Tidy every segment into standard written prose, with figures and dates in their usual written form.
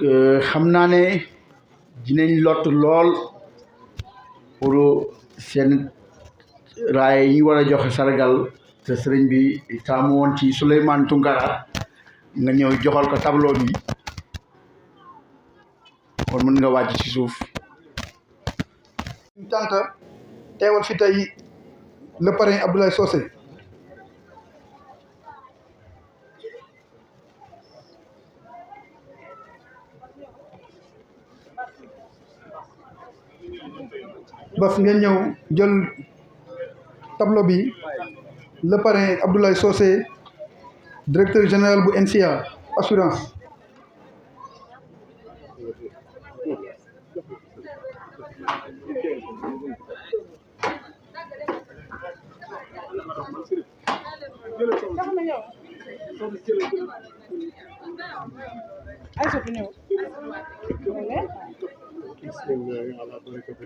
xam naa ne dinañ lott lool pour seen raay yi war a joxe sargal te sëriñ bi taamu woon ci Souleymane Tounkara nga ñëw joxal ko tableau bi kon mën nga wàcc ci suuf. ñu tànta teewal fi tey le parrain Abdoulaye Socé bas ngeen ñëw jël tableau bi le parrain Abdoulaye Socé directeur général bu NCA assurance.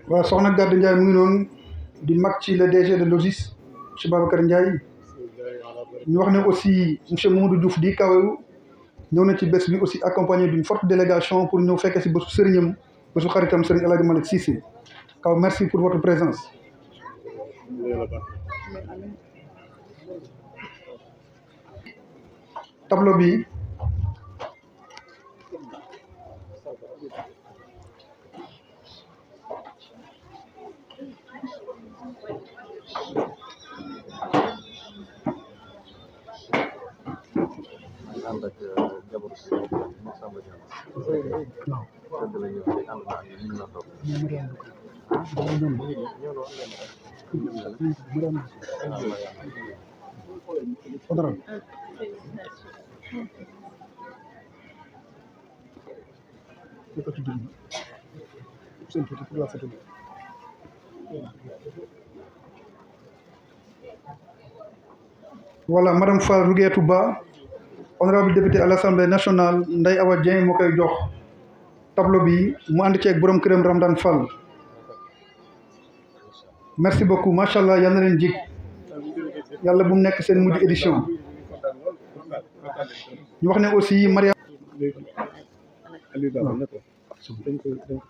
waaw soxna Gàddu Ndiaye mu ngi noonu di mag ci le DG de Logis monsieur Babacar Ndiaye ñu wax ne aussi monsieur Mamadou Diouf di kawewu ñëw na ci bés bi aussi accompagné d'une forte délégation pour ñëw fekke si bésu sëriñam bésu xaritam sëriñ El Hadj Malick Cissé kaw merci pour votre présence. tableau bi voilà madame Fall Rouguetou Ba honorable député à l'Assemblée nationale Ndeye Awa Dieng moo koy jox tableau bi mu ànd ceeg borom këram Ramdan Fall merci beaucoup macha allah yal na leen jig yàlla bu mu nekk seen mujj édition ñu wax ne aussi Maria dañ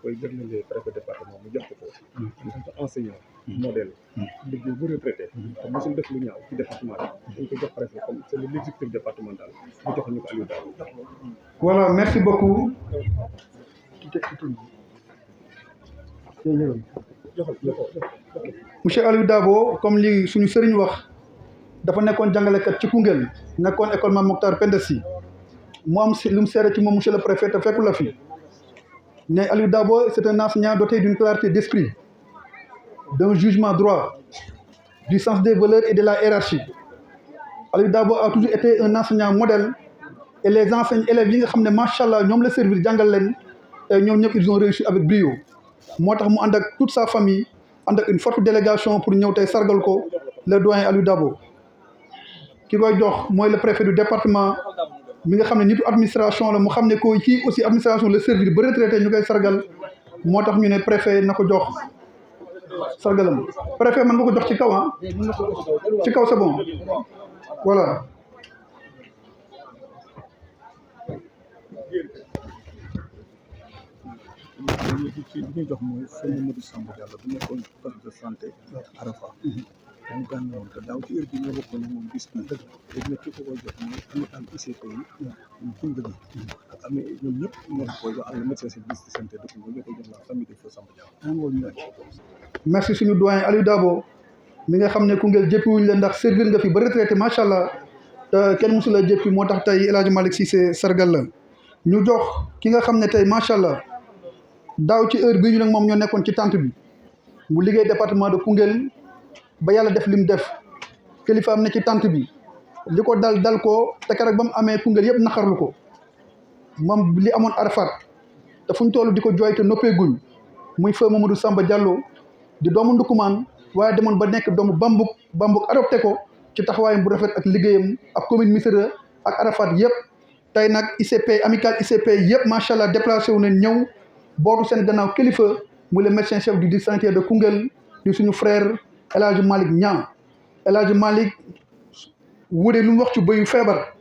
koy jëmale préfet département mu jox ko en tant que enseignant modèle liggéey bu retraité te mosul def lu ñaaw ci département bi dañ ko jox préfet comme c'est le l'exécutif départemental mu jox ñu ko Aliou Dabo. voilà merci beaucoup monsieur Aliou Dabo comme li suñu sëriñ wax dafa nekkoon jàngalekat ci Koungheul nekkoon école Mame Mokhtar Penda Sy mu am si lu mu seere ci moom monsieur le préfet te fekku la fi ne Aliou Dabo c'est un enseignant doté d'une clarté d'esprit, d'un jugement droit, du sens des valeurs et de la hiérarchie. Aliou Dabo a toujours été un enseignant modèle et les enseignants élèves yi nga xam ne macha allah ñoom la servir jàngal leen ñoom ñëpp ils ont réussi avec brio moo tax mu ànd ak toute sa famille ànd ak une forte délégation pour ñëw tey sargal ko le doyen Aliou Dabo ki koy jox mooy le préfet du département mi nga xam ne nitu administration la mu xam ne ko kii aussi administration le servir ba retraité ñu koy sargal moo tax ñu ne préfet na ko jox sargalam préfet man nga ko jox ci kaw ah ci kaw c'est bon voilà. li ñuy jox mooy sëñ Mamadou Samba Diallo bu nekkoon poste de santé Arafa dañ gànnawoon te daaw ci heure bi ñoo bokkoon moom bis bi léegi nag ki ko koy jox mooy amital ICP yi Koungheul ak amee ñoom ñëpp ñoo koy jox ak le médecin service de santé de Koungheul ñoo koy jox la famille de feu Samba Diallo. merci suñu doyen Aliou Dabo mi nga xam ne Koungheul jëppiwuñ la ndax servir nga fi ba retraité macha allah te kenn mosu la jëppi moo tax tey El Hadj Malick Cissé sargal la ñu jox ki nga xam ne tey macha allah daaw ci heure bii ñu nag moom ñoo nekkoon ci tente bi mu liggéey département de Koungheul ba yàlla def li mu def kilifa am ne ci tente bi li ko dal ko te keroog ba mu amee Koungheul yëpp naqarlu ko moom li amoon Arafat te fu ñu toll di ko jooy te noppeeguñ muy feu Mamadou Samba Diallo di doomu Ndukumaan waaye demoon ba nekk doomu Bambuk adopté ko ci taxawaayam bu rafet ak liggéeyam ak commune Missirah ak Arafat yëpp tey nag ICP amical ICP yëpp macha allah déplacé wu nañ ñëw bootu seen gannaaw kilifa muy le médecin chef du district sanitaire de Koungheul di suñu frère El Hadj Malick Niang El Hadj Malick wuree lu mu wax ci bëyu feebar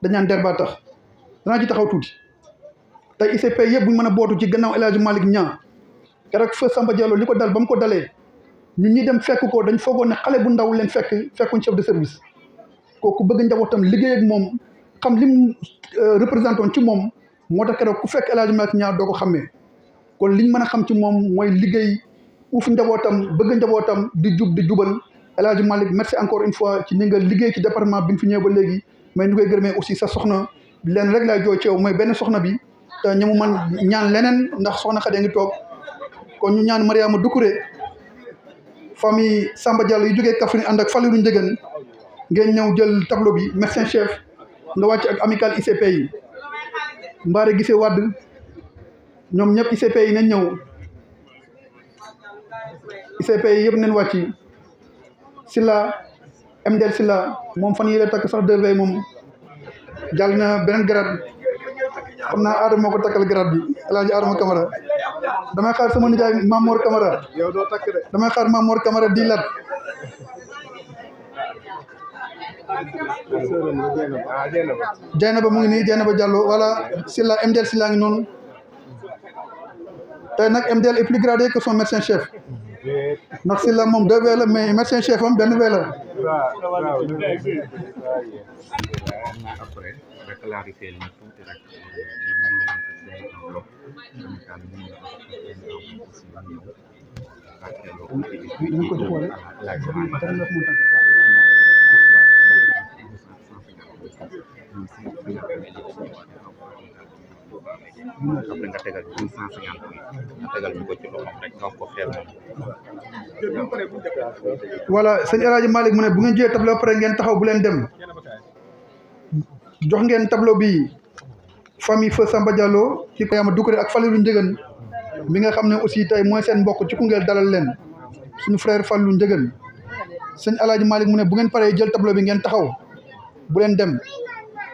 dañaan der ba tax danaa ci taxaw tuuti tey ICP yëpp bu ñu mën a bootu ci gannaaw El Hadj Malick Niang keroog feu Samba Diallo li ko dal ba mu ko dalee ñun ñi dem fekk ko dañ foogoon ne xale bu ndaw leen fekkuñ chef de service kooku bëgg njabootam liggéey ak moom xam lim représenté woon ci moom moo tax keroog ku fekk El Hadj Malick Niang doo ko xàmmee kon liñ mën a xam ci moom mooy liggéey uuf njabootam bëgg njabootam di jub di jubal El Hadj Malick merci encore une fois ci ni nga liggéey ci département bi nga fi ñëwee ba léegi mais ñu koy gërëmee aussi sa soxna leen rek laay jooy ci yow mooy benn soxna bi te ñamu man ñaan leneen ndax soxna Xadi ngi toog kon ñu ñaan Mariama Doucouré famille Samba Diallo yu jógee Kaffrine ànd ak Falilou Ndiéguène ngeen ñëw jël tableau bi médecin chef nga wàcc ak amical ICP yi Mbaare Gisee Wàdd ñoom ñëpp ICP yi nañ ñëw ICP yi yëpp nañ wàcc Silla MDL Silla moom fan yii la takk sax 2V moom jàll na beneen grade xam naa Adama moo ko takkal grade bi El Hadj Adama Camara damay xaar sama nijaay Mamor Camara yow doo takk de. damay xaar Mamor Camara di lat Dieynaba mu ngi nii Dieynaba Diallo voilà Silla MDL Silla ngi noonu tey nag MDL est plus gradé que son médecin chef ndax Silla moom 2V la mais médecin chef am benn V la après clarifier ñu tuuti rek ñu ko xoole après nga tegal 250 nga tegal ñu ko ci loxoom rek nga ko xeer moom voilà sëñ El Hadj Malick mu ne bu ngeen jëlee tableau ba pare ngeen taxaw bu leen dem jox ngeen tableau bi famille feu Samba Diallo ci Mariama Doucouré ak Falilou Ndiéguène mi nga xam ne aussi tey mooy seen mbokk ci Koungheul dalal leen suñu frère Falilou Ndiéguène sëñ El Hadj Malick mu ne bu ngeen paree jël tableau bi ngeen taxaw bu leen dem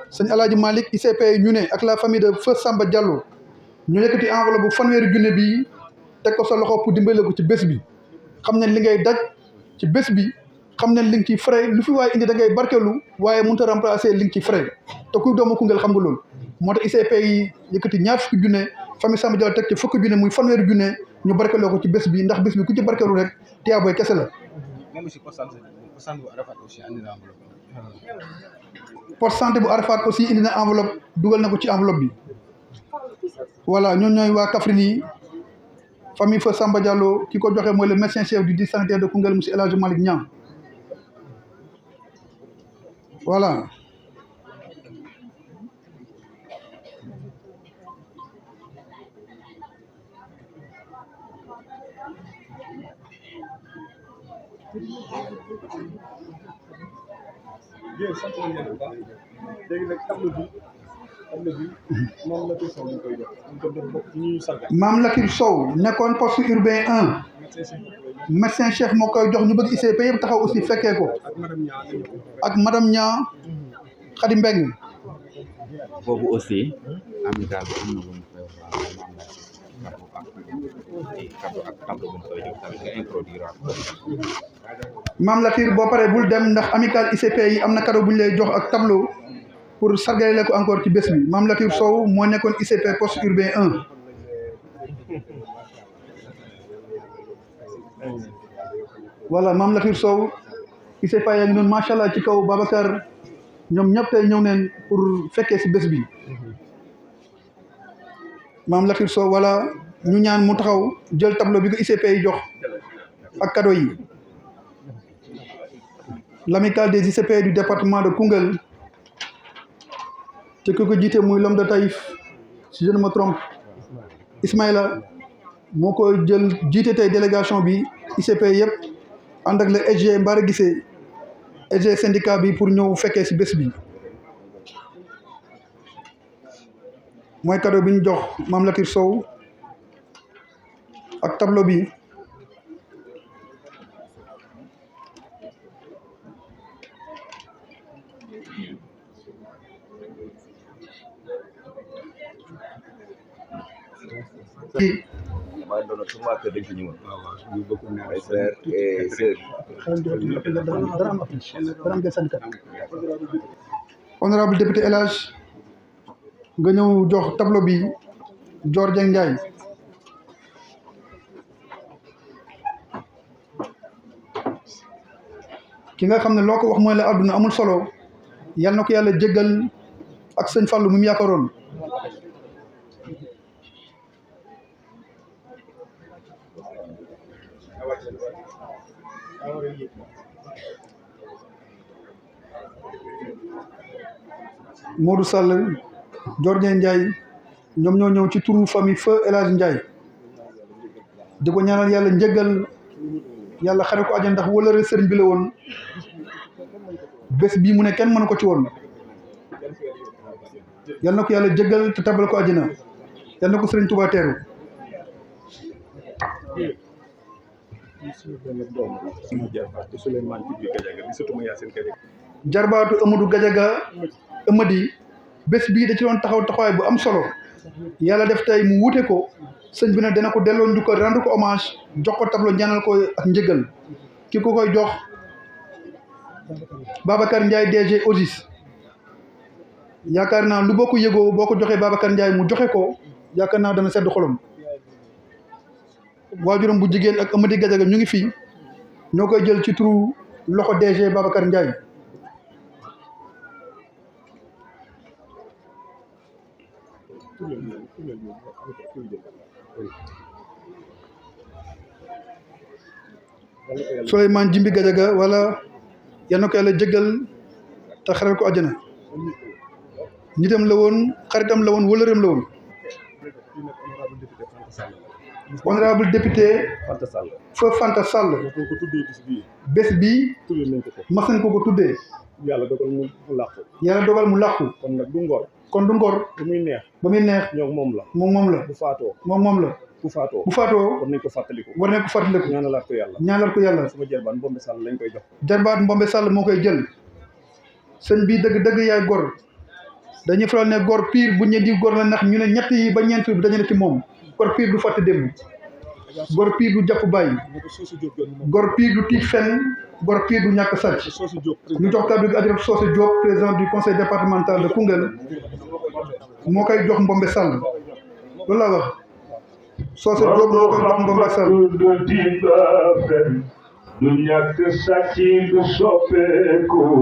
sëñ El Hadj Malick ICP ñu ne ak la famille de feu Samba Diallo ñu yëkkati enveloppe bu fanweeri junne bi teg ko sa loxo pour dimbale ko ci bés bi xam ne li ngay daj ci bés bi xam ne li nga ci frais lu fi waaye indi da ngay barkeelu waaye mënut a remplacer li nga ci frais te kuy doomu Koungheul xam nga loolu moo tax ICP yi yëkkati ñaar fukki junne famille Samba Diallo teg ci fukki junne muy fanweeri junne ñu barkeeloo ko ci bés bi ndax bés bi ku ci barkeelu rek tiyaabooy kese la. même si poste bu Arafat aussi andi na enveloppe. poste santé bu Arafat aussi indi na enveloppe dugal na ko ci enveloppe bi voilà ñooñu ñooy waa Kaffrine yi famille feu Samba Diallo ki ko joxe mooy le médecin chef du district sanitaire de Koungheul monsieur El Hadj Malick Niang voilà. jërëjëf sant nañu leen bu baax léegi nag tableau bi moom la question ñu koy jox ñu ko def bokk ci ñuy sargal. Mame Latir Sow nekkoon poste urbain 1 médecin chef moo koy jox ñu bëgg ICP yëpp taxaw aussi fekkee ko ak madame Niang ak madame Niang Khady Mbeng boobu aussi amical bi am na lu mu koy wax ak tableau bu ñu koy jox tamit nga introduire Mame Latir boo paree bul dem ndax amical ICP yi am na cadeau bu ñu lay jox ak tableau pour sargale ko encore ci bés bi Mame Latir Sow moo nekkoon ICP poste urbain 1 voilà Mame Latir Sow ICP yaa ngi noonu macha allah ci kaw Babacar ñoom ñëpp tey ñëw neen pour fekkee si bés bi Mame Latir Sow voilà ñu ñaan mu taxaw jël tableau bi ko ICP yi jox ak cadeau yi l'amicale des ICP du département de Koungheul te ki ko jiite muy l'homme de Taïf si je ne me trompe Ismaïla moo ko jël jiite tey délégation bi ICP yëpp ànd ak le SG Mbara Guissé SG syndicat bi pour ñëw fekkee si bés bi mooy cadeau bi ñu jox Mame Latir Sow ak tableau bi maa ngi doon sama waa kër dañ fi ñëwoon. ay frères et sœurs. honorable député El Hadj nga ñëw jox tableau bi Dior Dieng Ndiaye ki nga xam ne loo ko wax mooy la àdduna amul solo yal na ko yàlla jéggal ak sëñ Fallou mi mu yaakaaroon Modou Sall Dior Dieng Ndiaye ñoom ñoo ñëw ci turu famille feu El Hadj Ndiaye di ko ñaanal yàlla njëggal yàlla xare ko àjjana ndax wëlëre sëriñ bi la woon bés bii mu ne kenn mënu ko ci woon yal na ko yàlla jëggal te tabal ko àjjana yal na ko sëriñ Touba teeru jarbaatu Amadou Gadiaga Amady bés bii da ci doon taxaw taxawaay bu am solo yàlla def tey mu wute ko sëñ bi ne dana ko delloo njukkal rendre ko hommage jox ko tableau ñaanal ko ak njëgal ki ko koy jox Babacar Ndiaye DG Osis yaakaar naa lu boo ko yëgoo boo ko joxee Babacar Ndiaye mu joxe ko yaakaar naa dana sedd xolom waajuram bu jigéen ak Amady Gadiaga ñu ngi fii ñoo koy jël ci turu loxo DG Babacar Ndiaye Souleymane Jimbi Gadiaga wala yal na ko yàlla jéggal te xaral ko àjjana nitam la woon xaritam la woon wëlëreem la woon honorable député Feu Fanta Sall bés bi mas nañ ko tuddee yàlla dogal mu làqu yàlla dogal mu làqu kon nag du ngor kon du ngor ba muy neex ñoom moom la moom la bu faatoo moom la bu faatoo war nañ ko fàttaliku ñaanalaat ko yàlla sama jarbaan Mbombe Sall lañ koy jox jarbaat Mbombe Sall moo koy jël sëñ bi dëgg yaay gor dañuy faral ne gor pire bu ñu di gor la ndax ñu ne ñett yi ba ñeent bi dañu ne ci moom gor pire du fàtte démb gor pire du jàpp bàyyi gor pire du tiit fenn gor pire du ñàkk sàcc ñu jox kàddu gi Adjaratou Socé Diop président du conseil départemental de Koungheul moo koy jox Mbombe Sall loolu laa wax Socé Diop moo koy jox Mbombe Sall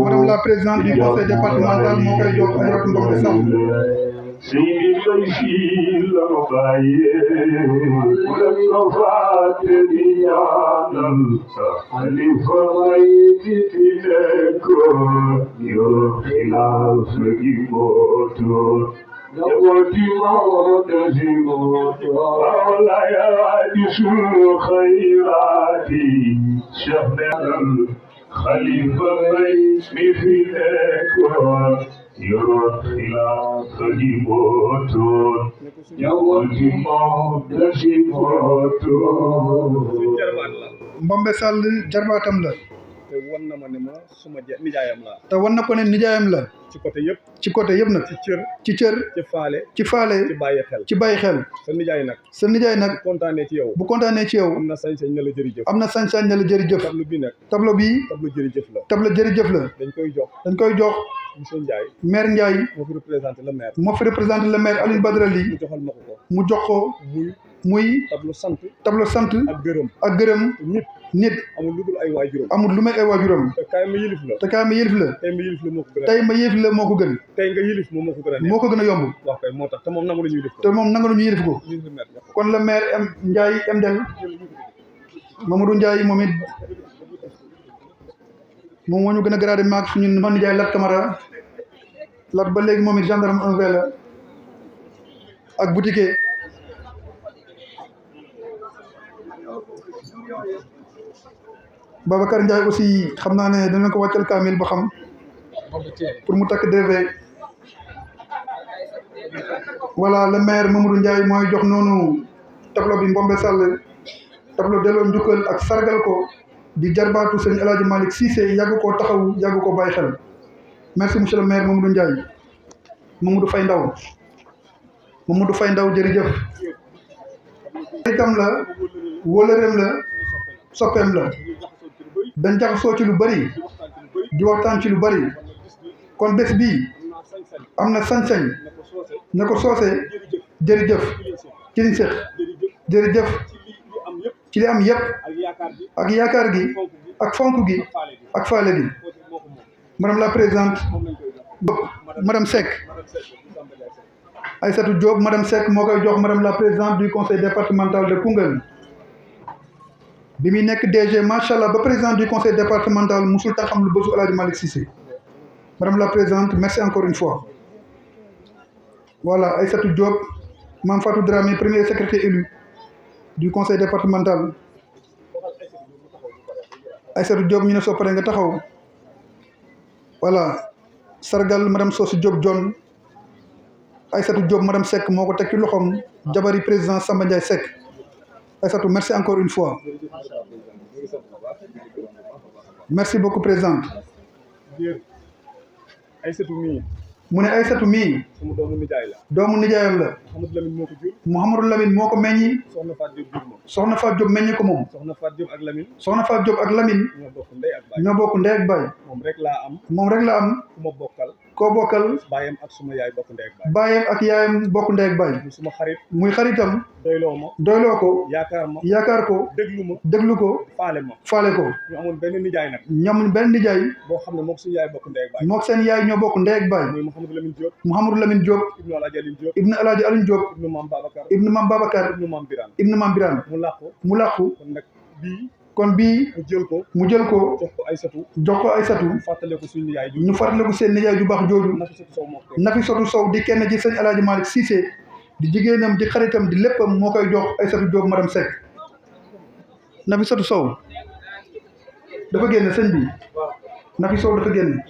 madame la présidente du conseil départemental moo koy jox Adjaratou Mbombe Sall Seydi lay fii la ma bàyyee mu dem ko fàtte di ñaanal xalifa may di fi nekkoon yor xilaaf gi mootoon njabooti Maodo si mootoon wala yaa di suñu xayraati Cheikh nenal xalifa may mi fi nekkoon yoroon xilaaf gi mootoon njabooti Maodo si mootoon Mbombe Sall jarbaatam la te wan na ma ne ma suma nijaayam la te wan na ko ne nijaayam la ci côté yëpp nag ci cër ci faale ci bàyyi xel sa nijaay nag bu kontaanee ci yow am na sañ-sañ ne la jërëjëf tableau bi tableau jërëjëf la dañ koy jox monsieur Ndiaye maire Ndiaye moo fi représenté le maire Alioune Badara Ly mu jox ko muy tableau sant ak gërëm nit amul lu may ay waajuram te kaay ma yëlif la tey ma yëlif la moo ko gën tey nga yëlif moom moo ko gën a yomb moo tax te moom nangu nañu yëlif ko kon le maire Ndiaye MDL Mamadou Ndiaye moom it moom moo ñu gën a gradé maag suñu man Ndiaye Lat Camara Lat ba léegi moom it gendarme 1V la ak boutique Babacar Ndiaye aussi xam naa ne danañ ko wàccal kaamil ba xam pour mu takk DV voilà le maire Mamadou Ndiaye mooy jox noonu tableau bi Mbombe Sall tableau delloo njukkal ak sargal ko di jarbaatu sëñ El Hadj Malick Cissé yàgg koo taxaw yàgg koo bàyyi xel merci monsieur le maire Mamadou Ndiaye Mamadou Faye Ndaw jërëjëf itam la wóolëreem la soppeem la dañ jaxasoo ci lu bari di waxtaan ci lu bari kon bés bii am na sañ-sañ ne ko Socé jërëjëf ci liñ seq jërëjëf ci li am yëpp ak yaakaar gi ak fonk gi ak faale gi madame la présidente madame Seck Aïssatou Diop madame Seck moo koy jox madame la présidente du conseil départemental de Koungheul bi muy nekk DG macha allah ba président du conseil départemental musul ta xam lu bësu El Hadj Malick Cissé madame la présidente merci encore une fois voilà Aïssatou Diop Mame Fatou Dramé premier secrétaire élu du conseil départemental Aïssatou Diop ñu ne soo paree nga taxaw voilà sargal madame Sosi Diop John Aïssatou Diop madame Seck moo ko teg ci loxoom jabari président Samba Ndiaye Seck Aïssatou merci encore une fois merci beaucoup présidente Aïssatou mii mu ne Aïssatou mii sama doomu nijaay la doomu nijaayam la Mouhamadou Lamine moo ko jur Mouhamadou Lamine moo ko meññi soxna Fatou Diop jur ma soxna Fatou Diop meññi ko moom soxna Fatou Diop ak Lamine soxna Fatou Diop ak Lamine ñoo bokk ndey ak baay ñoo bokk ndey ak baay moom rek laa am moom rek la am ku ma bokkal koo bokkal baayam ak suma yaay bokk ndey ak baay baayam ak yaayam bokk ndey ak baay mu suma xarit muy xaritam doyloo ma doyloo ko yaakaar ko déglu ko déglu ma faale ko ñu amoon benn nijaay nag ñamuñ benn nijaay boo xam ne mook suñu yaay bokk ndey ak baay mook seen yaay ñoo bokk ndey ak baay muy Mouhamadou Lamine Diop Mouhamadou Lamine Diop ibnu Alaaji Aline Diop ibnu Alaaji Aline Diop ibnu Mame Babacar ibnu Mame Babacar ibnu Mame Birane ibnu Mame Birane mu làqu kon nag bii kon bii mu jël ko jox ko Aïssatou ñu fàttale ko suñu nijaay ñu fàttale ko seen nijaay ju baax jooju Nafissatou Sow di kenn ci sëñ El Hadj Malick Cissé di jigéenam di xaritam di léppam moo koy jox Aïssatou Diop madame Seck Nafissatou Sow dafa génn sëñ bi Nafi Sow dafa génn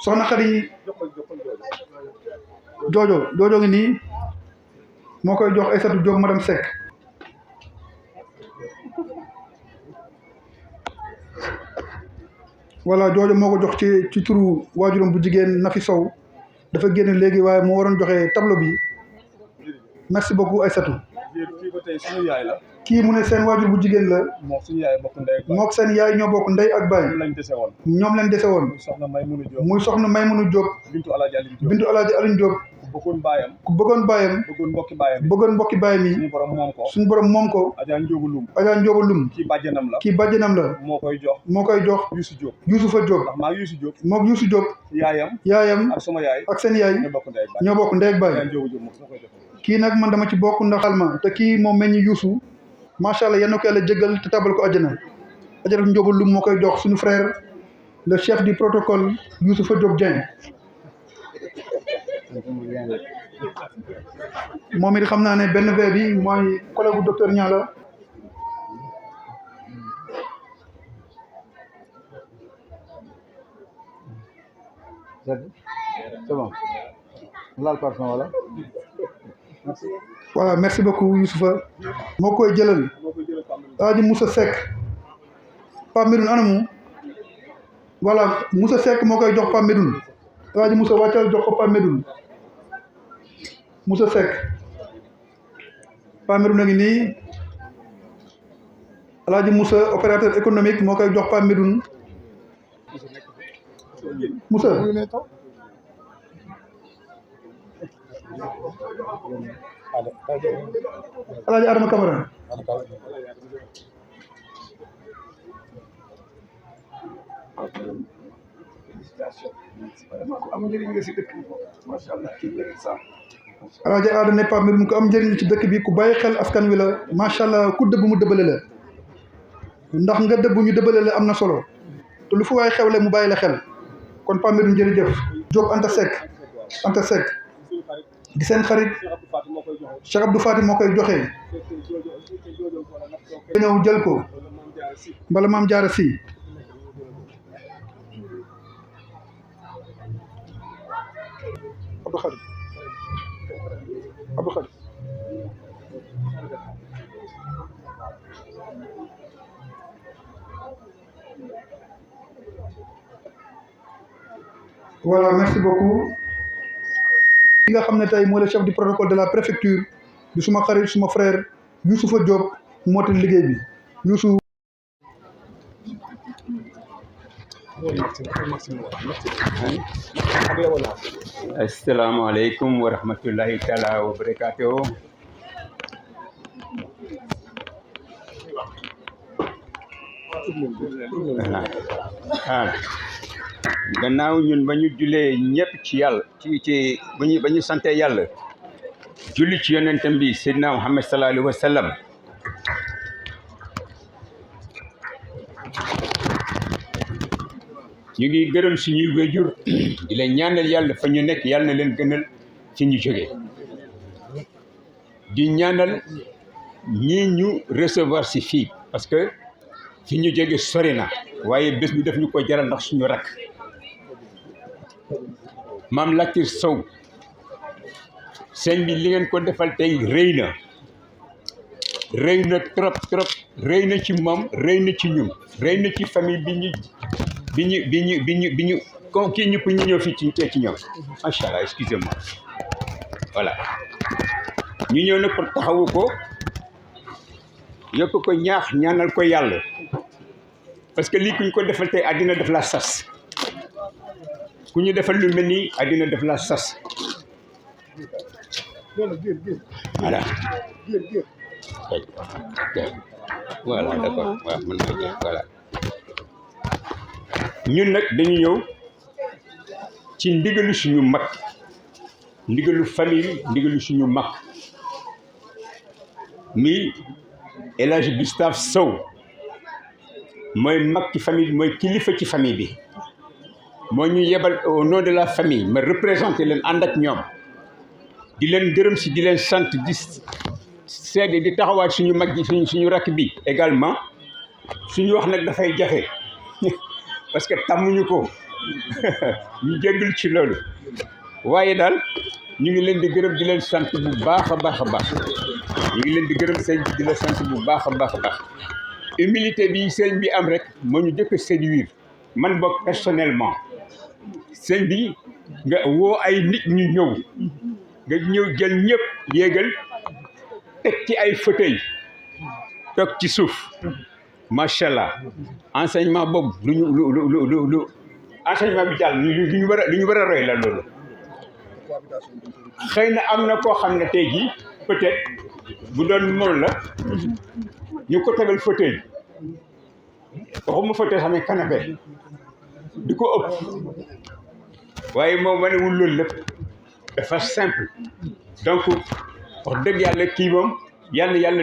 soxna Xadi joojo ngi nii moo koy jox Aïssatou Diop madame Seck voilà joojo moo ko jox ci turu waajuram bu jigéen Nafi Sow dafa génn léegi waaye moo waroon joxe tableau bi merci beaucoup Aïssatou kii mu ne seen waajur bu jigéen la mook seen yaay ñoo bokk ndey ak baay ñoom lañ dese woon muy soxna Maymuna Diop bintu Alaaji Aline Diop ku bëggoon baayam bëggoon mbokki baayam yi suñu borom moom ko Adja Ndioba Lum kii bàjjanam la moo koy jox Youssoufa Diop mook Youssou Diop yaayam ak seen yaay ñoo bokk ndey ak baay kii nag man dama ci bokk ndax alma te kii moom meññi Youssou macha allah yal na ko yàlla jéggal te tabal ko àjjana Adja Ndioba Lum moo koy jox suñu frère le chef du protocole Youssoufa Diop Dieng moom it xam naa ne benn V bi mooy collègue bu docteur Niang la c'est bon laal parfum wala voilà merci beaucoup Youssoufa moo koy jëlal Alaaji Moussa Seck Pape Medoune anamu voilà Moussa Seck moo koy jox Pape Medoune Alaaji Moussa wàccal jox ko Pape Medoune Moussa Seck Pape Medoune a ngi nii Alaaji Moussa opérateur économique moo koy jox Pape Medoune Moussa Alaaji Adama Camara Alaaji Adama ne Pape Medoune ko am njëriñ ci dëkk bi ku bàyyi xel askan wi la macha allah ku dëbb mu dëbbale la ndax nga dëbb ñu dëbbale la am na solo te lu fu waay xewle mu bàyyi la xel kon Pape Medoune jërëjëf Diop Anta Seck di seen xarit Cheikh Abdou Fatim moo koy joxe ñëw jël ko mbala maam jaara si Abdou Khadim voilà merci beaucoup ki nga xam ne tey mooy le chef du protocole de la préfecture di suma xarit suma frère Youssoufa Diop moo tax liggéey bi Youssou Assalamu alaikum wa rahmatullahi ta'ala wa barakatuh. Gannaaw ñun ba ñu julee ñëpp ci yàlla ci ba ñu sante yàlla julli ci yonentam bi Seydina Muhammad sallallahu alayhi wa sallam ñu ngi gërëm suñuy wéjur di leen ñaanal yàlla fa ñu nekk yàlla na leen gënal fi ñu jógee di ñaanal ñii ñu recevoir si fii parce que fi ñu jóge sori na waaye bés bi daf ñu ko jaral ndax suñu rakk Maam Latir Sow sëñ bi li ngeen ko defal tey rëy na trop rëy na ci moom rëy na ci ñun rëy na ci famille bi ñu comme kii ñëpp ñu ñëw fii ci ñoom macha allah excusez-moi voilà ñu ñëw nag pour taxawu ko yokk ko ñaax ñaanal ko yàlla parce que lii ku ñu ko defal tey àddina def la sas ku ñu defal lu mel nii àddina def la sas voilà voilà d'accord waaw mën naa jël voilà ñun nag dañu ñëw ci ndigalu suñu mag ndigalu famille ndigalu suñu mag mi El Hadj Gustave Sow mooy mag ci famille mooy kilifa ci famille bi moo ñu yebal au nom de la famille ma représenté leen ànd ak ñoom di leen gërëm si di leen sant di seede di taxawaat suñu mag ji suñu rakk bi également suñu wax nag dafay jafe parce que tàmmuñu ko ñu jéggul ci loolu waaye daal ñu ngi leen di gërëm di leen sant bu baax a baax a baax ñu ngi leen di gërëm sëñ bi di la sant bu baax a baax a baax humilité bi sëñ bi am rek moo ñu jëkk séduire man boog personnellement sëñ bi nga woo ay nit ñu ñëw nga ñëw jël ñëpp yéegal teg ci ay fauteuil toog ci suuf macha allah enseignement boobu lu enseignement bi daal lu ñu war a roy la loolu xëy na am na koo xam ne tey jii peut-être bu doon moom la ñu ko tegal fauteuil waxuma fauteuil xam ne canapé di ko ëpp waaye moom wanewul loolu lépp dafa simple donc wax dëgg yàlla kii moom yal na yàlla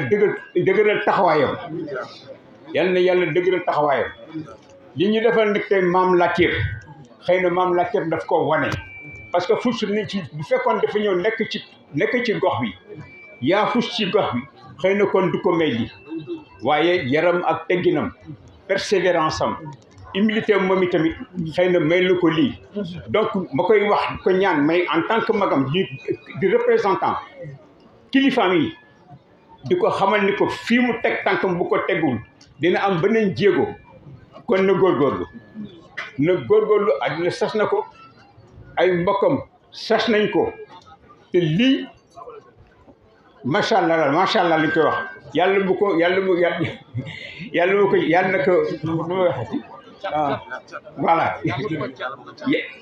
dëgëral taxawaayam yal na yàlla dëgëral taxawaayam li ñu defal nag tey Maam Latir xëy na Maam Latir daf ko wane parce que fus ni ci bu fekkoon dafa ñëw nekk ci gox bi yaa fus ci gox bi xëy na kon du ko may li waaye yaram ak tegginam persévérance am humilité moom itamit xëy na may la ko lii donc ma koy wax ko ñaan may en tant que magam di représentant kilifaam yi di ko xamal ni ko fii mu teg tànkam bu ko tegul dina am beneen jéego kon na góorgóorlu àddina sas na ko ay mbokkam sas nañ ko te lii macha allah lañ koy wax yàlla bu ko yàlla na ko waxati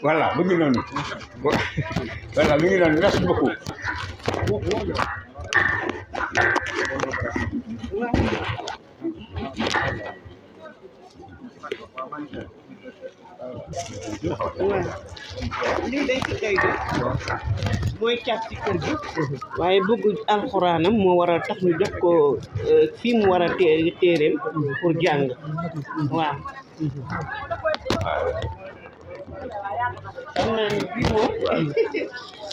voilà mu ngi noonu voilà mu ngi noonu merci beaucoup. lii day ci kay bi mooy cat ci kër gi waaye bëgg alxuraanam moo war a tax ñu jox ko fii mu war a téereem pour jàng waaw xam naa ne bii moom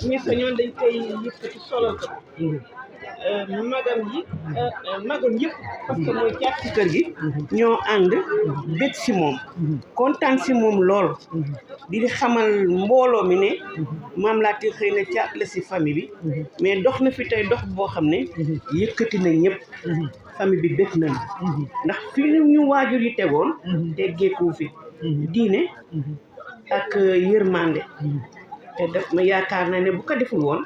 ñu sañoon dañ koy yëkkati solal ko magam yëpp parce que mooy caat ci kër gi ñoo ànd bég si moom kontaan si moom lool di xamal mbooloo mi ne Maam Latir xëy na caat la si famille bi mais dox na fi tey dox boo xam ne yëkkati na ñëpp famille bi bég nañu ndax fii ñu waajur yi tegoon teggeeku fi diine ak yërmande te def ma yaakaar na ne bu ko deful woon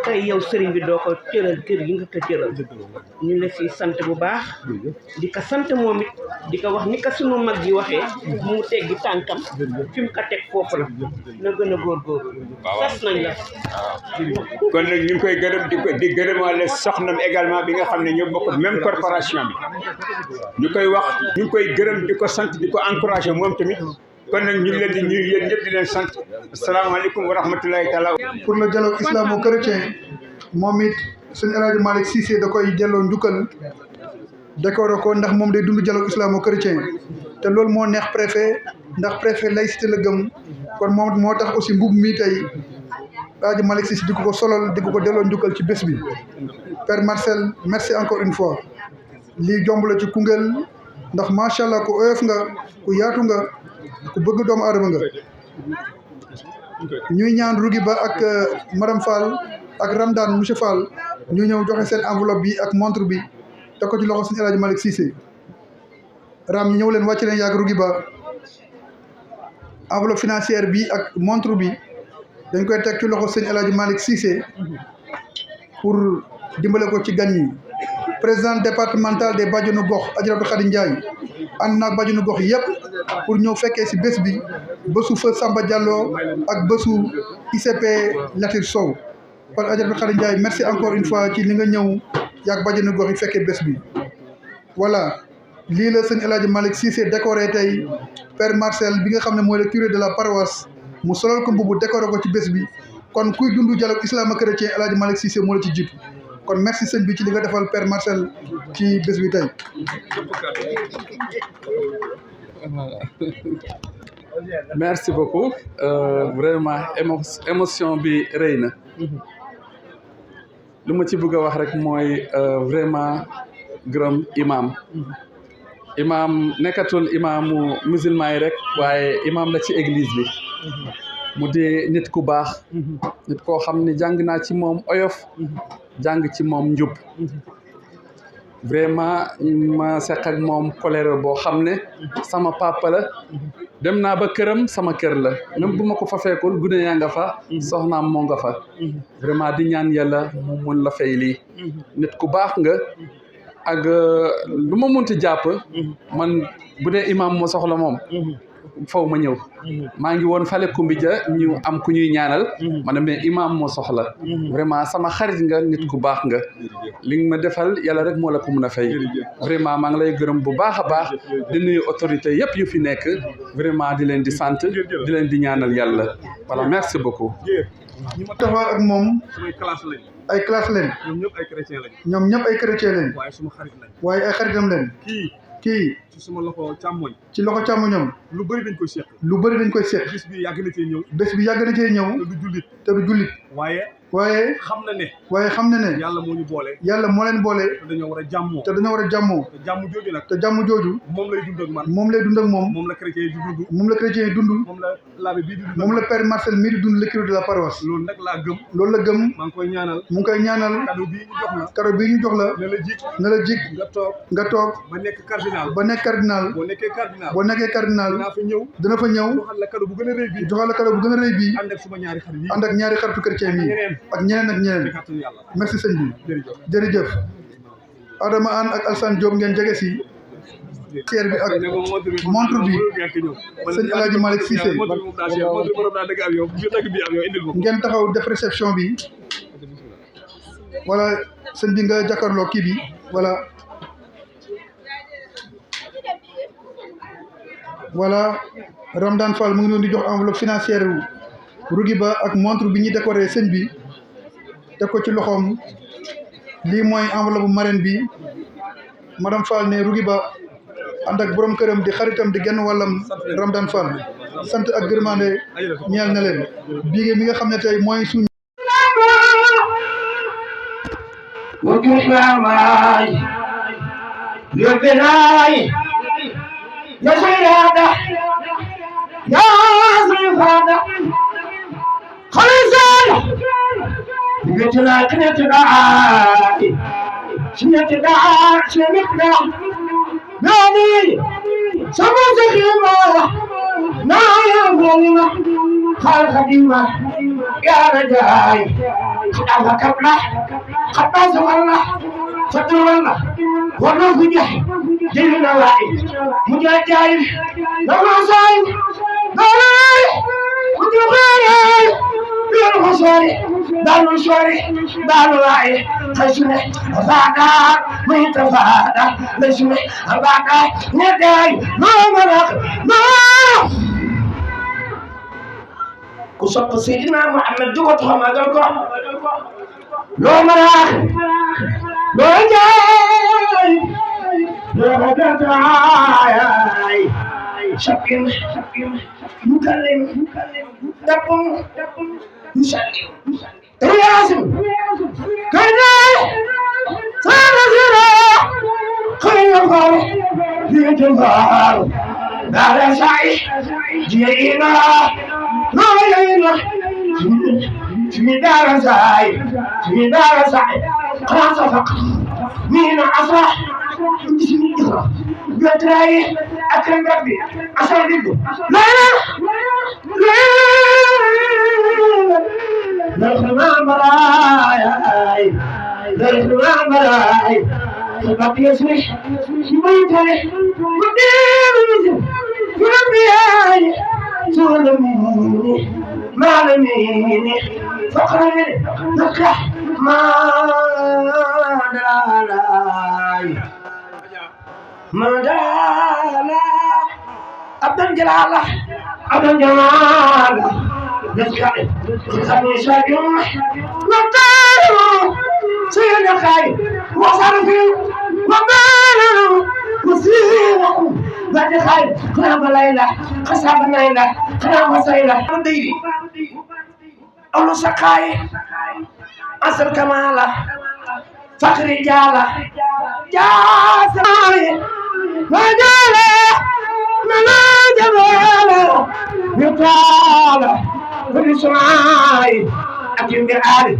tey yow sëriñ bi doo ko cëral kër yi nga ko cëral ñu la si sant bu baax di ko sant moom it di ko wax ni ko sunu mag yi waxee mu teggi tànkam fi mu ko teg foofu la na gën a góorgóorlu sas nañ la kon nag ñu ngi koy gërëm di gërëmaale soxnam également bi nga xam ne ñoo bokk même corporation bi ñu koy wax ñu ngi koy gërëm di ko sant di ko encouragé moom tamit kon nag ñu ngi leen di nuyu yéen ñëpp di leen sant asalaamaaleykum wa rahmatulahi taala. pour le dialogue islamo-chrétien moom it sëñ El Hadj Malick Cissé da koy delloo njukkal décoré ko ndax moom day dund dialogue islamo-chrétien te loolu moo neex préfet ndax préfet laïcité la gëm kon moom moo tax aussi mbub mi tey El Hadj Malick Cissé di ko solal di ko delloo njukkal ci bés bi. Père Marcel merci encore une fois lii jomb la ci Koungheul ndax macha allah ku oyof nga ku yaatu nga ku bëgg doomu aadama nga. ñuy ñaan Rougui Ba ak madame Fall ak Ramdan monsieur Fall ñu ñëw joxe seen enveloppe bi ak montre bi te ko ci loxo sëñ El Hadj Malick Cissé Ram ñu ñëw leen wàcc leen yàgg Rougui Ba enveloppe financière bi ak montre bi dañ koy teg ci loxo sëñ El Hadj Malick Cissé pour dimbale ko ci gan yi. président départemental des Bajonu Gox Adjaratou Khady Ndiaye ànd naag Bajonu Gox yëpp pour ñëw fekkee si bés bi bésu Feu Samba Diallo ak bésu ICP Latir Sow kon Adjaratou Khady Ndiaye merci encore une fois ci li nga ñëw yaag Bajonu Gox yi fekkee bés bi. voilà lii la sëñ El Hadj Malick Cissé décoré tey Père Marcel bi nga xam ne mooy le curé de la paroisse mu solal ko mbubu décoré ko ci bés bi kon kuy dund dialogue islamo-chrétien El Hadj Malick Cissé moo la ci jiitu. kon merci sëñ bi ci li nga defal Père Marcel ci bés bi tey. merci beaucoup vraiment émotion bi rëy na lu ma ci bëgg a wax rek mooy vraiment gërëm imam nekkatul imaamu musulman yi rek waaye imam la ci église bi mu di nit ku baax nit koo xam ne jàng naa ci moom oyof jàng ci moom njub vraiment ma seq ak moom colère boo xam ne sama papa la dem naa ba këram sama kër la même bu ma ko fa fekkul gune yaa nga fa soxnaam moo nga fa vraiment di ñaan yàlla mu mun la fay lii nit ku baax nga ak lu ma munti jàpp man bu dee imam moo soxla moom faw ma ñëw maa ngi woon fale Kumbija ñu am ku ñuy ñaanal ma ne mais imam moo soxla vraiment sama xarit nga nit ku baax nga li nga ma defal yàlla rek moo la ko mun a fay vraiment maa ngi lay gërëm bu baax a baax di nuyu autorité yëpp yu fi nekk vraiment di leen di sant di leen di ñaanal yàlla voilà merci beaucoup. ñi ma taxaw ak moom ay classe lañ ñoom ñëpp ay chrétien lañ ñoom ñëpp ay chrétien lañ waaye suma xarit lañ waaye ay xaritam lañ kii ci suma loxo càmmoñ ci loxo càmmoñam lu bëri dañ koy seq lu bëri dañ koy seq bés bi yàgg na cee ñëw bés bi yàgg na cee ñëw te du jullit waaye xam na ne yàlla moo ñu boole yàlla moo leen boole te dañoo war a jàmmoo te jàmm jooju nag te jàmm jooju moom lay dund ak man moom lay dund ak moom moom la chrétien yi di dund moom la chrétien yi dund moom la l'abbé bii di dund moom la Père Marcel mii di dund le curé de la paroisse loolu nag laa gëm loolu la gëm maa ngi koy ñaanal mu ngi koy ñaanal cadeau bii ñu jox la na la jik nga toog ba nekk cardinal boo nekkee cardinal dina fa ñëw joxal la cadeau bu gën a rëy bii ànd ak suma ñaari xarit yi ànd ak ñaari xaritu chrétien yi ak ñeneen merci sëñ bi jërëjëf Adama Anne ak Alsane Diop ngeen jege si ceer bi ak montre bi sëñ El Hadj Malick Cissé ngeen taxaw def réception bi voilà sëñ bi nga jàkkaarloo kii bi voilà Ramdan Fall mu ngi doon di jox enveloppe financière Rougui Ba ak montre bi ñuy décoré sëñ bi teg ko ci loxoom lii mooy enveloppe bu marraine bi madame Fall ne Rougui Ba ànd ak borom këram di xaritam di genn wàllam Ramdan Fall sant ak gërmande ñeel na leen biige mi nga xam ne tey mooy suñu بيتنا كنت دعاء سنة دعاء سنة نادي سموت خيمة نايا ظلمة خال خديمة يا رجاي خدعة كبلة خطا زغلة فتر والله ورنو فجح جل نواعي مجاجايب لما صايب داري مجغاري بير خساري دار مشواري دار واعي خشمه فادا ما يتفادا لشمه فادا نداي ما مرق ما كسب سيدنا محمد دوت خما قالكو لو مرق لو جاي لو جاي شكل مكلم دبم يسلم رياسم كنا صار زرا خير فار يجمع دار سعي جينا راينا في دار سعي في دار سعي خلاص فقط مين عصا بسم الله بتراي اكرم ربي عصا ديكو لا لا مراي لا مراي سبب يسوي يبيتني وديني ربي سلميني معلميني فقرني نكح ما دالاي ما دالا أبداً جلاله أبداً جلاله نسكت خميسة يوم نطير سيدنا خاي وصار فيه وماله وسيره بعد خاي قرب ليلة قصاب ليلة قرب سيلة مديري أولو سقاي أصل كماله فخر جاله جاسماري وجاله منا جماله يطاله في سماي أكيم بعالي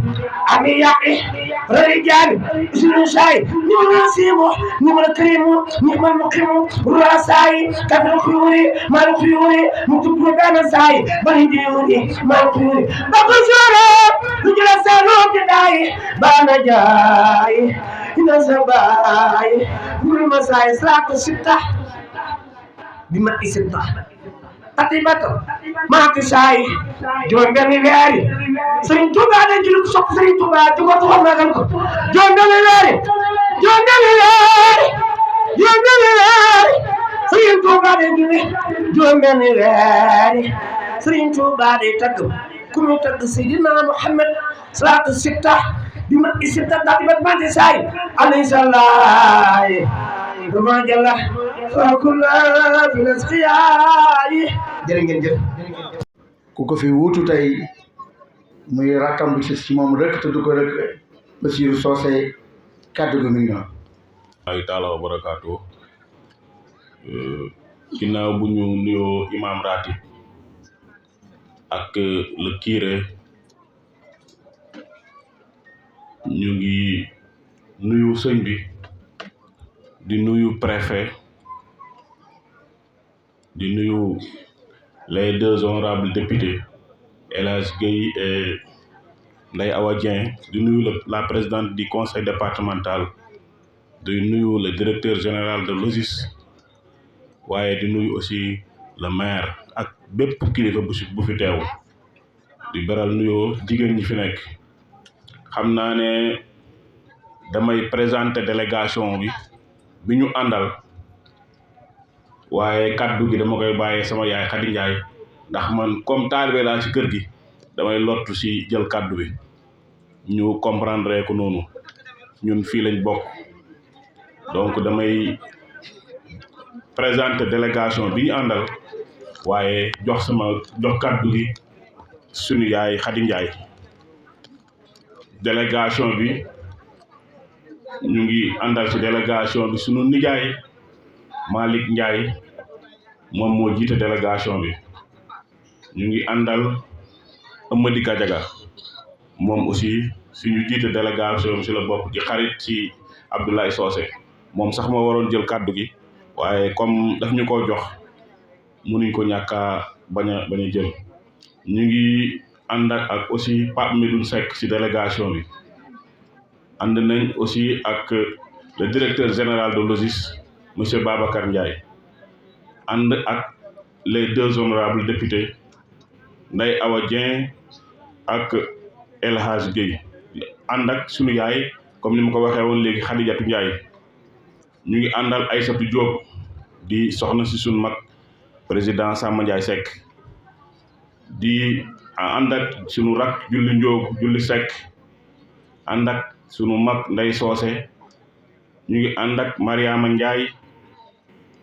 أمي يعي رجال اسمه شاي نمر نسيمه نمر كريمه نمر مقيمه راساي كفر الخيوري ما الخيوري مكتوب بدانا ساي بهديوري ما الخيوري بقصوري رجل سالوك داي بانا جاي إنا زباي كل مساي سلاك ستة بما ستة Atibatu mati say jon benn weeri Serigne Touba da juluk sopp Serigne Touba di ko taxaw magal ko jon benn weeri Serigne Touba da juluk jon benn weeri Serigne Touba da tagg ku mu tagg Seydina Muhammad salatu sitta bi ma sitta da di mati say alayhi sallallahu dama jalla fa kullu fi nasqiyayi jërë ngeen jëf ku ko fi wuutu tey muy rakkam bi ci moom rek te du ko rek Bassirou Socé kàddu gi mi ngi noonu. ay taala wa barakaatu ginnaaw bu ñu nuyoo imam ratib ak le curé ñu ngi nuyu sëñ bi di nuyu préfet di nuyu les deux honorables députés El Hadj Gueye et Ndeye Awa Dieng di nuyu la présidente du conseil départemental di nuyu le directeur général de l'OSIS waaye di nuyu aussi le maire ak bépp kilifa bu fi teew di beral nuyoo jigéen ñi fi nekk xam naa ne damay présenter délégation bi ñu àndal waaye kaddu gi dama koy bàyyee sama yaay Khady Ndiaye ndax man comme taalibe laa ci kër gi damay lottu ci jël kaddu bi ñu comprendre ko noonu ñun fii lañ bokk donc damay présenter délégation bi ñu àndal waaye jox kaddu gi suñu yaay Khady Ndiaye délégation bi ñu ngi àndal ci délégation bi suñu nijaay Malick Ndiaye moom moo jiite délégation bi ñu ngi àndal Amady Gadiaga moom aussi suñu jiite délégation bi ci la bokk di xarit ci Abdoulaye Socé moom sax moo waroon jël kàddu gi waaye comme daf ñu ko jox mënuñ ko ñàkk a bañ a jël ñu ngi ànd ak aussi Pape Medoune Seck ci délégation bi ànd nañ aussi ak le directeur général de l'OSIS monsieur Babacar Ndiaye ànd ak les 2 honorables députés Ndeye Awa Dieng ak El Hadj Gueye ànd ak sunu yaay comme ni ma ko waxee woon léegi Khadijatou Ndiaye ñu ngi àndal Aïssatou Diop di soxna si sunu mag président Samba Ndiaye Seck di ànd ak sunu rak Julli Ndiog Julli Seck ànd ak sunu mag Ndey Soose ñu ngi ànd ak Mariama Ndiaye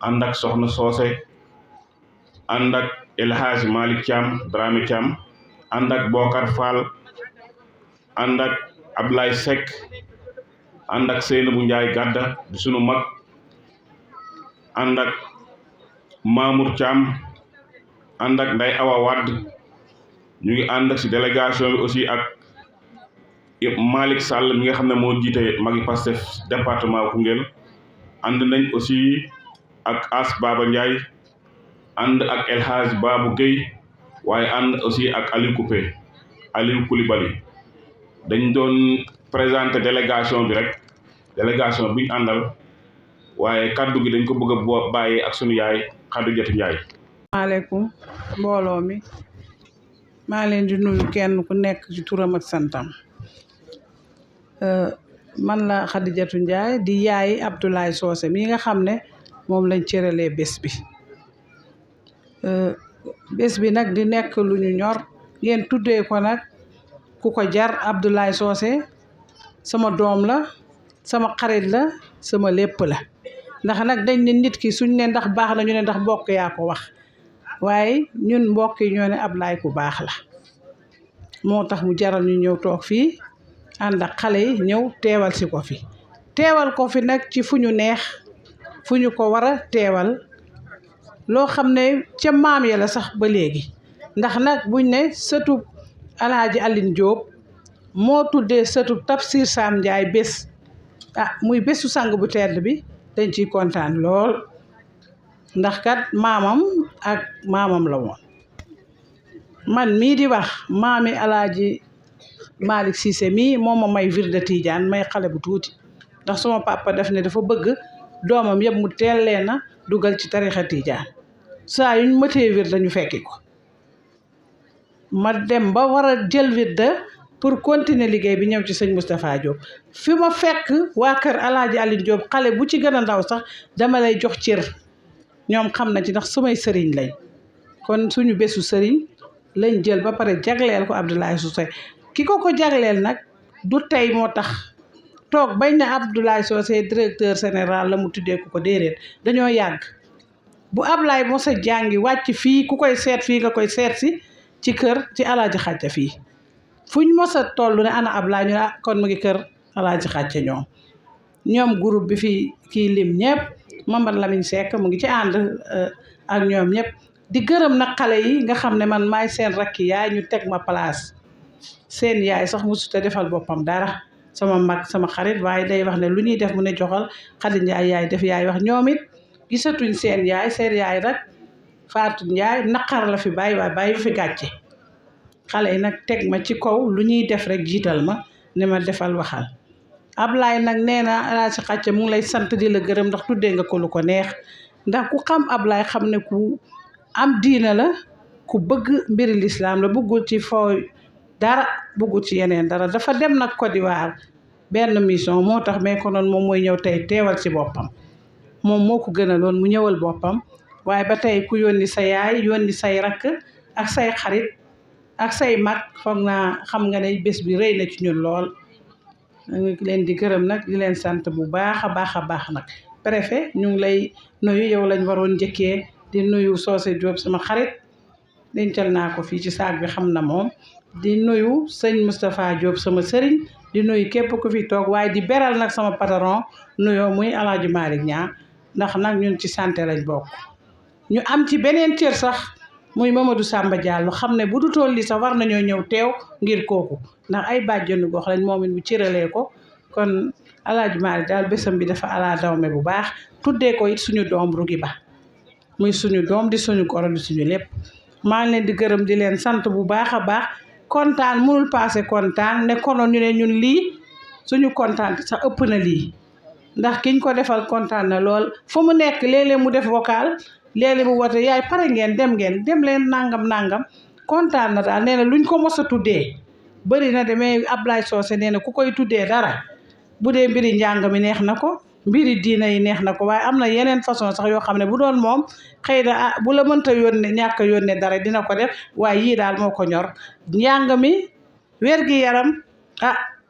ànd ak soxna Soose ànd ak El Hadj Malick Thiam Dramé Thiam ànd ak Bokar Fall ànd ak Ablaye Seck ànd ak Seynabou Ndiaye Gadda di sunu mag ànd ak Mamour Thiam ànd ak Ndeye Awa Wade ñu ngi ànd ak ci délégation bi aussi ak Malick Sall mi nga xam ne moo jiite magi Pastef département Koungheul ànd nañ aussi ak As Baba Ndiaye ànd ak El Hadj Babou Gueye waaye ànd aussi ak Aliou Koulibaly dañ doon présenter délégation bi rek délégation bi ñu àndal waaye kaddu gi dañ ko bëgg a bàyyi ak sunu yaay Khadijatou Ndiaye. maaleykum mbooloo mi maa leen di nuyu kenn ku nekk ci turam ak santam man la Khadijatou Ndiaye di yaay Abdoulaye Socé mi nga xam ne moom lañ cëralee bés bi bés bi nag di nekk lu ñu ñor ngeen tuddee ko nag ku ko jar Abdoulaye Socé sama doom la sama xarit la sama lépp la ndax nag dañ ne nit ki suñ ne ndax baax na ñu ne ndax mbokk yaa ko wax waaye ñun mbokk yi ñoo ne Ablaye ku baax la moo tax mu jaral ñu ñëw toog fii ànd ak xale yi ñëw teewal si ko fi teewal ko fi nag ci fu ñu neex fu ñu ko war a teewal loo xam ne ca maam ya la sax ba léegi ndax nag buñ ne sëtub Alaaji Aline Diop moo tuddee sëtub Tafsir Sam Ndiaye bés muy bésu sang bu tedd bi dañ ciy kontaan lool ndax kat maamam ak maamam la woon man mii di wax maami Alaaji Malick Cissé mii moo ma may wirde Tidiane may xale bu tuuti ndax suma papa def ne dafa bëgg doomam yëpp mu teel leen a dugal ci tarixa Tidiane saa yuñ mëtee wirde ñu fekki ko ma dem ba war a jël wirde pour continuer liggéey bi ñëw ci sëñ Moustapha Diop fi ma fekk waa kër Alaaji Aline Diop xale bu ci gën a ndaw sax dama lay jox cër ñoom xam na ci ndax sumay sëriñ lañ kon suñu bésu sëriñ lañ jël ba pare jagleel ko Abdoulaye Socé ki ko jagleel nag du tey moo tax toog bañ na Abdoulaye Socé directeur général la mu tuddee ko déedéet dañoo yàgg bu Ablaye mos a jàngi wàcc fii ku koy seet fii nga koy seet si ci kër ci Alaaji Xàcca fii fuñ mos a toll ne ana Ablaye ñu ne kon mu ngi kër Alaaji Xàcca ñoom groupe bi fii kii lim ñëpp Mamadou Lamine Seck mu ngi ci ànd ak ñoom ñëpp di gërëm nag xale yi nga xam ne man maay seen rakki yaay ñu teg ma place seen yaay sax mosut a defal boppam dara sama mag sama xarit waaye day wax ne lu ñuy def mu ne joxal Khady Ndiaye yaay def yaay wax ñoom it gisatuñ seen yaay rek Fatou Ndiaye naqar la fi bàyyi waaye bàyyi fi gàcce xale yi nag teg ma ci kaw lu ñuy def rek jiital ma ne ma defal waxal Ablaye nag nee na Alaaji Xàcca mu ngi lay sant di la gërëm ndax tuddee nga ko lu ko neex ndax ku xam Ablaye xam ne ku am diina la ku bëgg mbiri lislaam la bëggul ci foo dara bëggul ci yeneen dara dafa dem nag Côte d'Ivoire benn mission moo tax mais ko noonu moom mooy ñëw tey teewal ci boppam moom moo ko gënaloon mu ñëwal boppam waaye ba tey ku yónni sa yaay yónni say rakk ak say xarit ak say mag foog naa xam nga ne bés bi rëy na ci ñun lool ñu leen di gërëm nag di leen sant bu baax a baax nag préfet ñu ngi lay nuyu yow lañ waroon njëkkee di nuyu Socé Diop sama xarit dencal naa ko fii ci saak bi xam na moom di nuyu sëñ Moustapha Diop sama sëriñ di nuyu képp ku fi toog waaye di beral nag sama patron nuyoo muy Alaaji Malick Niang ndax nag ñun ci santé lañ bokk ñu am ci beneen cër sax muy Mamadou Samba Diallo xam ne bu du tool li sax war nañoo ñëw teew ngir kooku ndax ay bàjjenu gox lañ moom it mu cëralee ko kon Alaaji Malick daal bésam bi dafa ala dawme bu baax tuddee ko it suñu doom Rugi Ba muy suñu doom di suñu goro di suñu lépp maa ngi leen di gërëm di leen sant bu baax a baax kontaan mënul passé kontaan ne konoon ñu ne ñun lii suñu kontaan sax ëpp na lii ndax kiñ ko defal kontaan na lool fu mu nekk léeg-léeg mu def vocal léeg-léeg mu wote yaay pare ngeen dem leen nangam kontaan na daal nee na luñ ko mos a tuddee bëri na demee Ablaye Socé nee na ku koy tuddee dara bu dee mbiri njàng mi neex na ko mbiri diina yi neex na ko waaye am na yeneen façon sax yoo xam ne bu doon moom xëy na bu la mënta yónnee ñàkk a yónnee dara dina ko def waaye yii daal moo ko ñor njàng mi wér-gi-yaram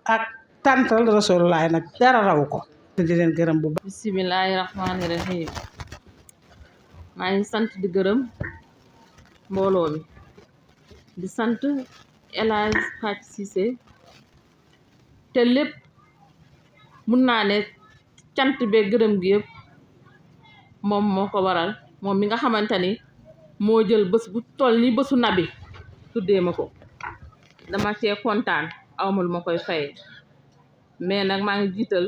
ak tantal Rasulullah nag dara raw ko te di leen gërëm bu baax. bisimilahi rahmaani rahim maa ngi sant di gërëm mbooloo mi di sant El Hadj Fatou Cissé te lépp mun naa ne cant bee gërëm gi yëpp moom moo ko waral moom mi nga xamante ni moo jël bés bu toll ni bésu nabi tuddee ma ko dama cee kontaan awmul ma koy fay mais nag maa ngi jiital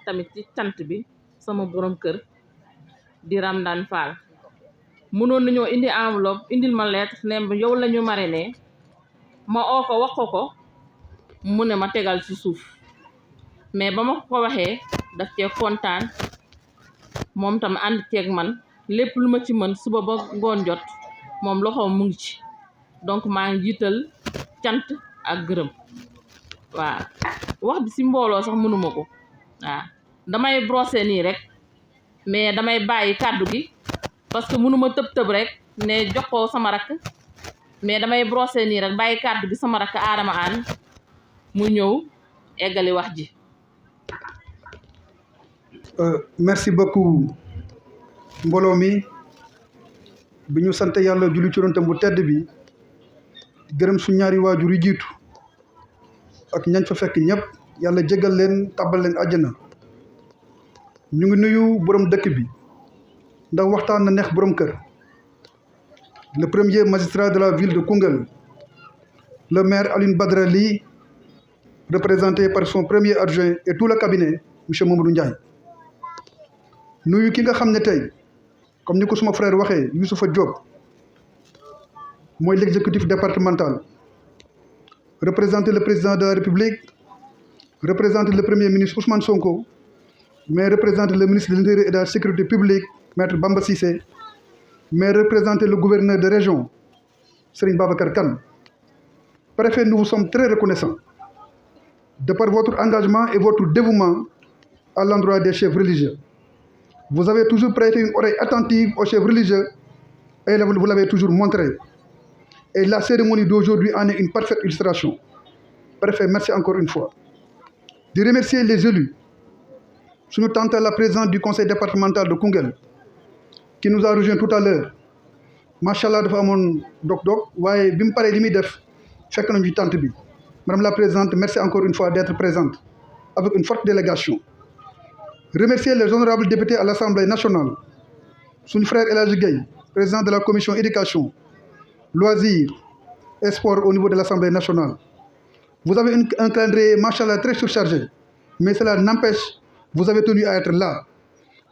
tamit ci cant bi sama borom kër di Ramdan Fall mënoon nañoo indi enveloppe indil ma lettre ne yow la ñu marraine ma oo ko wax ko mu ne ma tegal ci suuf mais ba ma ko waxee daf cee kontaan moom tam ànd ceeg man lépp lu ma ci mën suba ba ngoon jot moom loxoom mu ngi ci donc maa ngi jiital cant ak gërëm waaw wax bi ci mbooloo sax mënuma ko waaw damay brosser nii rek mais damay bàyyi kàddu gi parce que mënuma tëb rek ne jox ko sama rakk mais damay brosser nii rek bàyyi kàddu gi sama rakk Adama Anne mu ñëw eggali wax ji. Merci beaucoup mbooloo mi bi ñu sant yàlla julli ci yonentam bu tedd bi gërëm su ñaari waajur yi jiitu ak ñañ fa fekk ñëpp yàlla jégal leen tàbbal leen àjjana ñu ngi nuyu borom dëkk bi ndax waxtaan na neex borom kër le premier magistrat de la ville de Koungheul le maire Alioune Badara Ly représenté par son premier adjoint et tout le cabinet monsieur Mamadou Ndiaye nuyu ki nga xam ne tey comme ni ko suma frère waxee Youssoufa Diop mooy l'exécutif départemental représenter le président de la République représenter le premier ministre Ousmane Sonko mais représenter le ministre de l'Intérieur et de la Sécurité publique maître Bamba Cissé mais représenter le gouverneur de région Serigne Babacar Kane. Préfet, nous vous sommes très reconnaissants de par votre engagement et votre dévouement à l'endroit des chefs religieux. Vous avez toujours prêté une oreille attentive aux chefs religieux et vous l'avez toujours montré. Et la cérémonie d'aujourd'hui en est une parfaite illustration. Préfet, merci encore une fois. De remercier les élus, sous tante la présidente du conseil départemental de Koungheul, qui nous a rejoint tout à l'heure. Machallah dafa amoon dog-dog waaye bi mu paree li muy def fekk nañu ci tante bi. Madame la présidente, merci encore une fois d'être présente avec une forte délégation. Remercier les honorables députés à l'Assemblée nationale, son frère El Hadji Gueye, président de la commission éducation, loisirs et sport au niveau de l'Assemblée nationale. Vous avez un calendrier, machallah, très surchargé, mais cela n'empêche, vous avez tenu à être là,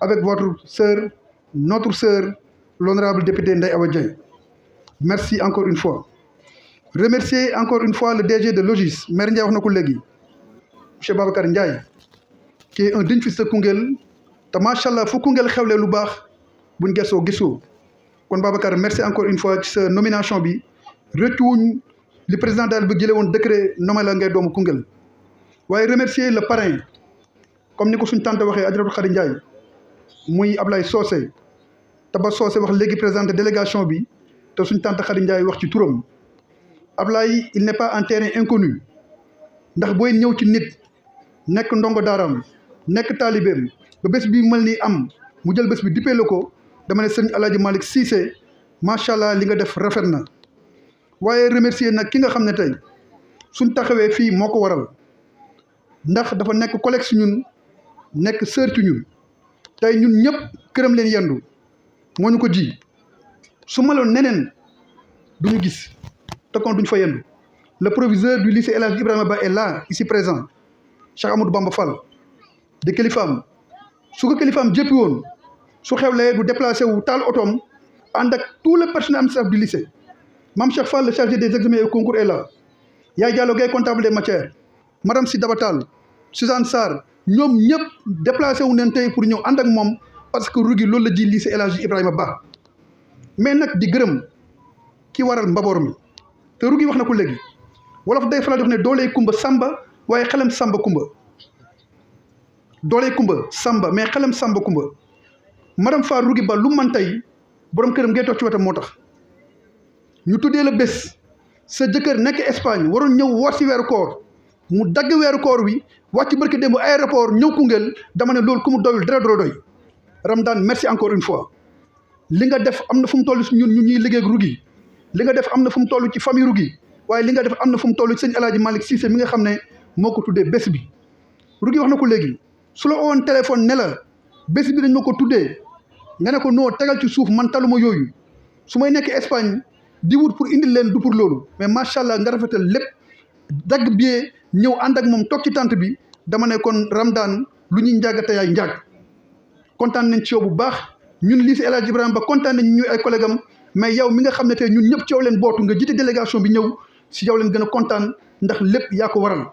avec votre sœur, notre sœur, l'honorable député Ndeye Awa Dieng. Merci encore une fois. Remercier encore une fois le DG de Logis, maire Ndiaye wax na ko léegi, monsieur Babacar Ndiaye, qui est un digne fils de Koungheul te macha allah fu Koungheul xewlee lu baax buñ gëstoo gisoo kon Babacar merci encore une fois ci sa nomination bi rëccuwuñ li président daal bi jëlee woon décret nommé la ngay doomu Koungheul waaye remercier le parrain comme ni ko suñ tante waxee Adjaratou Khady Ndiaye muy Ablaye Socé te ba Socé wax léegi présenté délégation bi te suñ tante Khady Ndiaye wax ci turam Ablaye il n'est pas un terrain inconnu ndax booy ñëw ci nit nekk ndongo daaraam nekk taalibeem ba bés bi mel ni am mu jël bés bi dippee la ko dama ne sëñ El Hadji Malick Cissé macha allah li nga def rafet na waaye remercier nag ki nga xam ne tey suñ taxawee fii moo ko waral ndax dafa nekk collègue si ñun nekk sœur ci ñun tey ñun ñëpp këram leen yendu moo ñu ko ji su meloon neneen duñu gis te kon duñ fa yendu le proviseur du lycée El Hadji Ibrahima Ba est là ici présent Cheikh Amadou Bamba Fall di kilifaam su ko kilifaam jëppi woon su xewlee du déplacé wu taal otoom ànd ak tout le personnel administratif du lycée Mame Cheikh Fall le chargé des examens et concours est là Yaay Diallo Gueye comptable des matières madame Si Dabatal Suzanne Sarr ñoom ñëpp déplacé wu neen tey pour ñëw ànd ak moom parce que Rougui loolu la ji lycée El Hadji Ibrahima Ba mais nag di gërëm ki waral mbaboor mi te Rougui wax na ko léegi wolof day faral di wax ne doolee kumba samba waaye xelam samba kumba doolee kumba samba mais xelam samba kumba madame Fa Rougui Ba lu man tey borom këram ngay toog ci wetam moo tax ñu tuddee la bés sa jëkkër nekk Espagne waroon ñëw woor si weeru koor mu dagg weeru koor wi wàcc barki démb aéroport ñëw Koungheul dama ne loolu ku mu doyul dara doo doy Ramdan merci encore une fois li nga def am na fu mu toll si ñun ñuy liggéey ak Rougui li nga def am na fu mu toll ci famille Rougui waaye li nga def am na fu mu toll ci sëñ El Hadji Malick Cissé mi nga xam ne moo ko tuddee bés bi Rougui wax na ko léegi su la owoon téléphone ne la bés bi dañ ma ko tuddee nga ne ko noo tegal ci suuf man taluma yooyu su may nekk Espagne di wut pour indil leen du pour loolu mais macha allah nga rafetal lépp dagg bie ñëw ànd ak moom toog ci tànt bi dama ne kon Ramdan lu ñuy njàggate yaay njàgg kontaan nañ ci yow bu baax ñun lycée El Hadji Ibrahima Ba kontaan nañ ñuy ay collègue am mais yow mi nga xam ne tey ñun ñëpp ci yow leen bootu nga jiite délégation bi ñëw si yow leen gën a kontaan ndax lépp yaa ko waral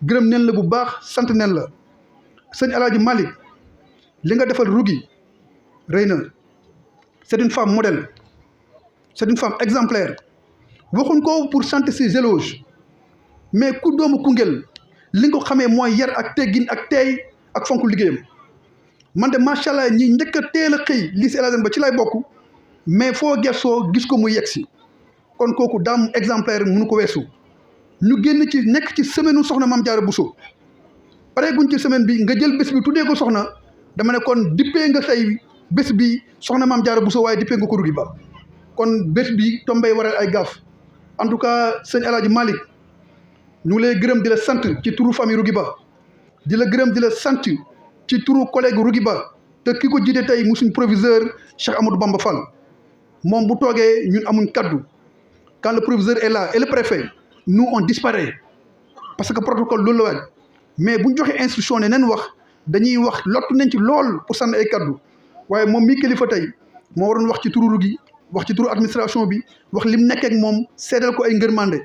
gërëm neen la bu baax sant neen la sëñ El Hadji Malick li nga defal Rougui rëy na c'est une femme modèle c'est une femme exemplaire waxuñ ko pour chanter ses éloges mais ku doomu Koungheul li nga ko xamee mooy yar ak teggin ak teey ak fonk liggéeyam man de macha allah ñi njëkk a teel a xëy lycée El Hadji Ba ci lay bokk mais foo gëstoo gis ko muy yegg si kon kooku daam exemplaire mënu ko weesu ñu génn ci nekk ci semaine soxna Mame Diarra Bousso pare guñ ci semaine bi nga jël bés bi tuddee ko soxna dama ne kon dippee nga tey bés bi soxna Mame Diarra Bousso waaye dippee nga ko Rougui Ba kon bés bi tombé waral ay gaaf en tout cas sëñ El Hadji Malick ñu ngi lay gërëm di la sant ci turu famille Rougui Ba di la gërëm di la sant ci turu collègue Rougui Ba te ki ko jiite tey mu suñ proviseur Cheikh Amadou Bamba Fall moom bu toogee ñun amuñ kaddu quand le proviseur est là et le préfet nous on disparaît parce que protocole loolu la waaj mais bu ñu joxee instruction ne nen wax dañuy wax lottu nañ ci lool pour sànni ay kaddu waaye moom mii kilifa tey moo waroon wax ci turu Rougui wax ci turu administration bi wax lim nekk ak moom seedal ko ay ngërmande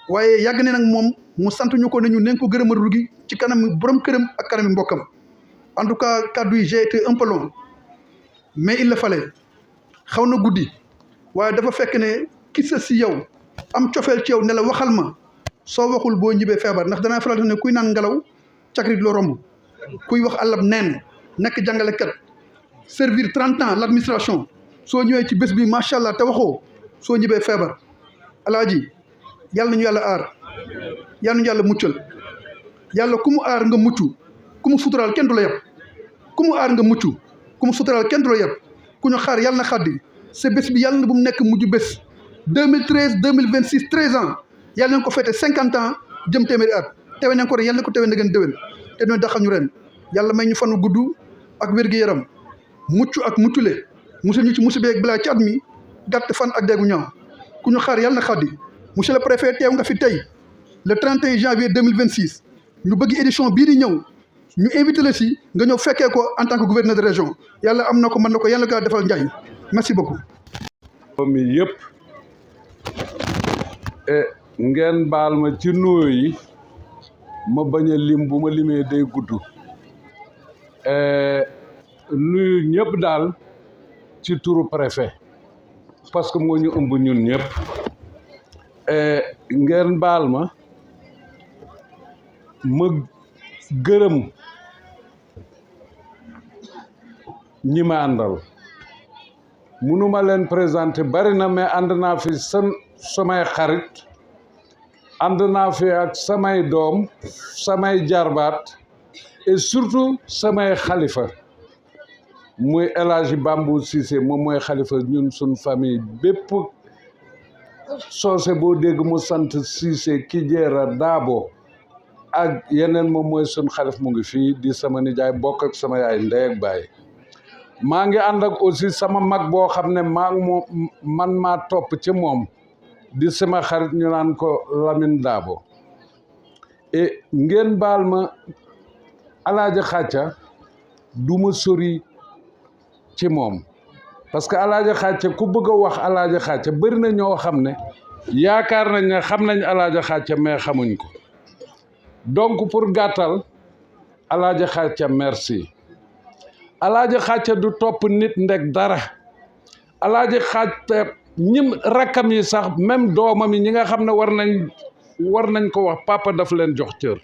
waaye yàgg ne nag moom mu sant ñu ko ne ñu nañ ko gërëmal Rougui ci kanam borom këram ak kanami mbokkam en tout cas kaddu yi j'ai été un peu long mais il le fallait xaw na guddi waaye dafa fekk ne ki sa si yow am cofeel ci yow ne la waxal ma soo waxul boo ñibbee feebar ndax danaa faral di ne kuy naan ngelaw cakrit loo romb kuy wax àllab neen nekk jàngalekat servir 30 ans l'administration soo ñëwee ci bés bi macha allah te waxoo soo ñibbee feebar alaaji yàlla nañu yàlla aar yàlla nañu yàlla muccal yàlla ku mu aar nga mucc ku mu suturaal kenn du la yab ku mu aar nga mucc ku mu suturaal kenn du la yab ku ñu xaar yàlla na xaddi sa bés bi yàlla na bu mu nekk mujj bés 2013 2026 13 ans yàlla nañ ko fête 50 ans jëm téeméeri at tewe nañ ko ren yàlla na ko tewe na gën déwén te ñooy daxal ñu ren yàlla may ñu fanu gudd ak wér-gu-yaram mucc ak muccule musul ñu ci musibe ak balaa ci at mi gàtt fan ak déggu ñaaw ku ñu xaar yàlla na xaddi monsieur le préfet teew nga fi tey le 31 janvier 2026 ñu bëgg édition bii di ñëw ñu invité la si nga ñëw fekkee ko en tant que gouverneur de région yàlla am na ko mën na ko yàlla ko defal njaay merci beaucoup. mi yëpp ngeen baal ma ci nuyoo yi ma bañ a lim bu ma limee day gudd nuyu ñëpp daal ci turu préfet parce que moo ñu ëmb ñun ñëpp ngeen baal ma gërëm ñi ma àndal mënuma leen présenter bari na mais ànd naa fi samay xarit ànd naa fi ak samay doom samay jarbaat et surtout samay xalifa muy El Hadji Bambou Cissé moom mooy xalifa ñun suñ famille bépp soose boo dégg mu sant Cissé Kijera Daabo ak yeneen moom mooy sun xalif mu ngi fii di sama nijaay bokk ak sama yaay ndey ak baay maa ngi ànd ak aussi sama mag boo xam ne man maa topp ci moom di sama xarit ñu naan ko Lamine Daabo et ngeen baal ma Alaaji Xàcca du ma sori ci moom parce que Alaaji Xàcca ku bëgg a wax Alaaji Xàcca bëri na ñoo xam ne yaakaar nañ ne xam nañ Alaaji Xàcca mais xamuñ ko donc pour gàttal Alaaji Xàcca merci Alaaji Xàcca du topp nit ndek dara Alaaji Xàcca ñim rakkam yi sax même doomam yi ñi nga xam ne war nañ ko wax papa daf leen jox cër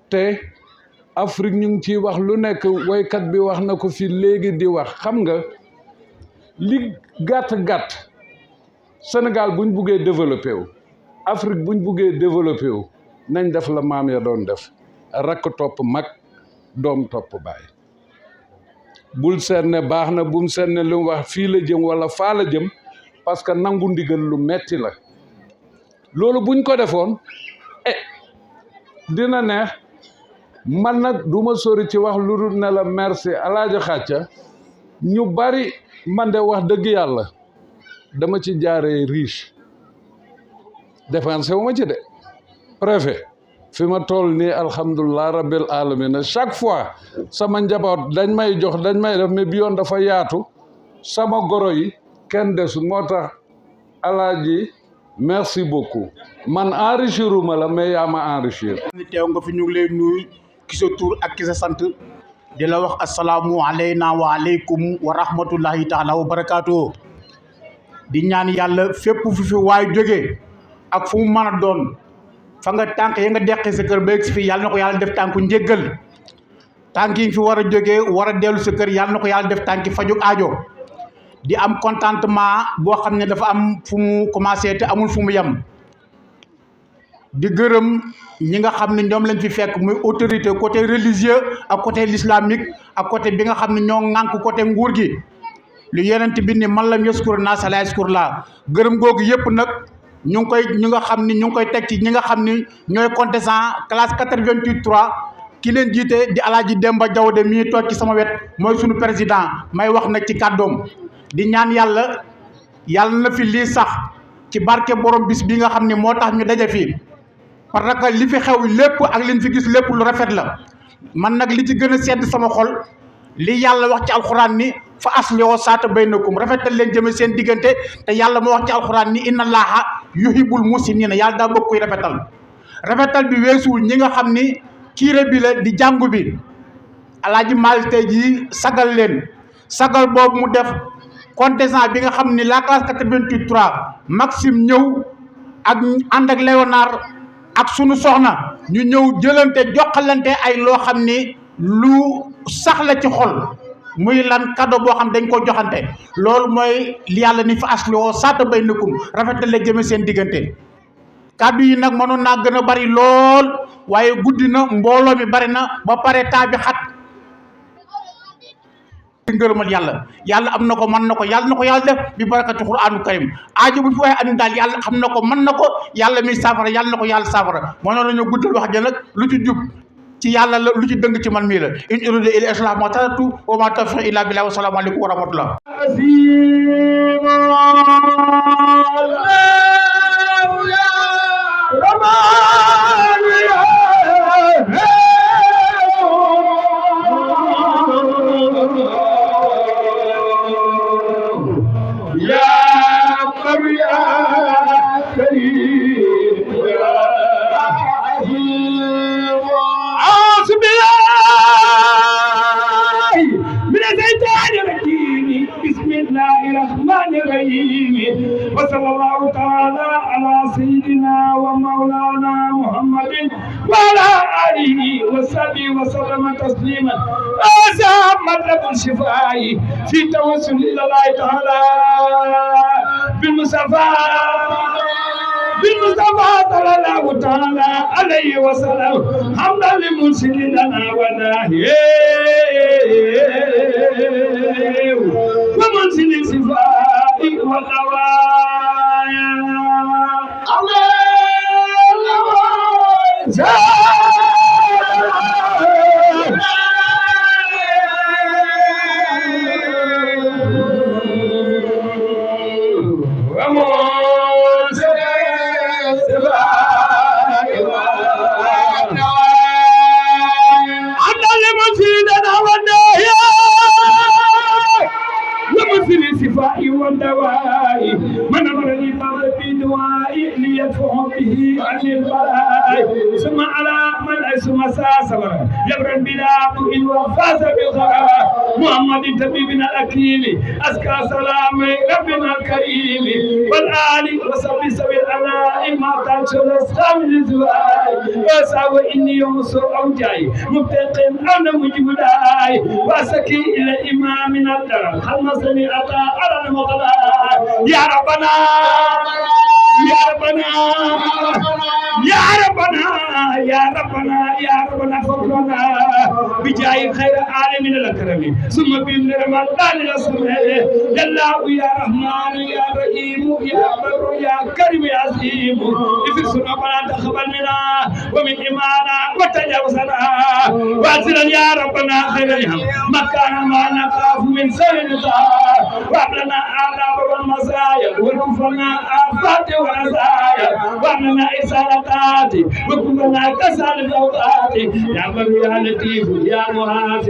te Afrique ñu ngi ciy wax lu nekk woykat bi wax na ko fi léegi di wax xam nga li gàtt-gàtt Sénégal buñ buggee développé wu Afrique buñ buggee développé wu nañ def la maam ya doon def rakk topp mag doom topp baay bul seet ne baax na bum seet ne lu mu wax fii la jëm wala faa la jëm parce que nangu ndigal lu metti la loolu buñ ko defoon dina neex man nag du ma sori ci wax lu dul ne la merci Alaaji Xàcca ñu bari man de wax dëgg yàlla dama ci jaaree riche dépensé wu ma ci de préfet fi ma toll nii alhamdulilah rabbil alamin chaque fois sama njaboot dañ may jox dañ may def mais bi yoon dafa yaatu sama goro yi kenn desu moo tax Alaaji merci beaucoup man enrichiruma la mais yaa ma enrichir. teew nga fi ñu ngi lay nuyu ki sa tur ak ki sa sant di la wax asalaamu aleyna wa aleykum wa rahmatullahi taala wa barakaatu. di ñaan yàlla fépp fi waay jógee ak fu mu mën a doon fa nga tànk ya nga deqee sa kër ba egsi fii yàlla na ko yàlla def tànku njéggal tànk yi fi war a jógee war a dellu sa kër yàlla na ko yàlla def tànki faju aajo di am contentement boo xam ne dafa am fu mu commencé te amul fu mu yem di gërëm ñi nga xam ne ñoom lañ fi fekk muy autorité côté religieux ak côté islamique ak côté bi nga xam ne ñoo ŋànk côté nguur gi lu yenent bi ni man lam yaskur naas laa yaskur laa gërëm googu yëpp nag ñu nga xam ni ñu ngi koy teg ci ñi nga xam ni ñooy contestant classe 88 3 ki leen jiite di Alaaji Demba Jawde mii toog ci sama wet mooy sunu président may wax nag ci kàddoom di ñaan yàlla na fi lii sax ci barke borom bis bi nga xam ni moo tax ñu daje fii parce que li fi xew lépp ak liñ fi gis lépp lu rafet la man nag li ci gën a sedd sama xol li yàlla wax ci alxuraan ni fa aslihuu zaata baynakum rafetal leen jëme seen diggante te yàlla moo wax ci alxuraan ni inna allaaha yuhibbul muhsiniina yàlla daa bëgg koy rafetal bi weesuwul ñi nga xam ni kiire bi la di jàngu bi Alaaji Maalik tey jii sagal leen sagal boobu mu def contingent bi nga xam ni la classe 88 3 Maxime ñëw ak ànd ak Léonard ak sunu soxna ñu ñëw jëlante joxalante ay loo xam ni lu sax la ci xol muy lan cadeau boo xam dañ ko joxante loolu mooy li yàlla ni fa aslihuu zaata baynakum rafetal la jëme seen diggante kàddu yi nag mënoon naa gën a bari lool waaye guddi na mbooloo mi bari na ba pare temps bi xat ngërëmal yàlla am na ko mën na ko yàlla na ko yàlla def bi barakati qur'aanu karim aajo bu fi waaye am daal yàlla xam na ko mën na ko yàlla mi saafara yàlla na ko yàlla saafara mënoon nañoo guddal wax ja nag lu ci jub ci yàlla la lu ci dëng ci man mii la in uriidu illal islaaha ma stata'tu wa ma tawfiiqi illaa billaah wa salaamu aleykum wa rahmatullah وصلى الله تعالى على سيدنا ومولانا محمد وعلى آله وصحبه وسلم تسليما هذا مطلب الشفاء في توسل إلى الله تعالى بالمصطفى صلى الله تعالى عليه وسلم حمدا لمنزل لنا وناهي ومنزل الشفاء والدوايا والدواء جبرا بلا مؤن وفاز بالغرام محمد طبيبنا الأكريم أزكى سلام ربنا الكريم والآل وصحبه سبيل الله ما تنشر السلام للزواج وساوى إني يوم سوء أو جاي مبتقن أنا مجيب داي وأسكي إلى إمامنا الدرم خلصني أتا على المغلا يا ربنا يا ربنا يا ربنا يا ربنا يا ربنا فضلنا بجاي خير عالمين الأكرم ثم بإذن رمضان الأسماء الله يا رحمن يا رحيم يا بر يا كريم يا عظيم افرسنا ولا تقبل منا ومن إيمانا وتجاوزنا وأنزلا يا ربنا خير اليوم مكان ما نخاف من سوء الدار وأبلنا آداب والمزايا وكفرنا آفات ورزايا وأبلنا إسالتات وكفرنا كسال الأوقات يا بر يا لطيف يا محافظ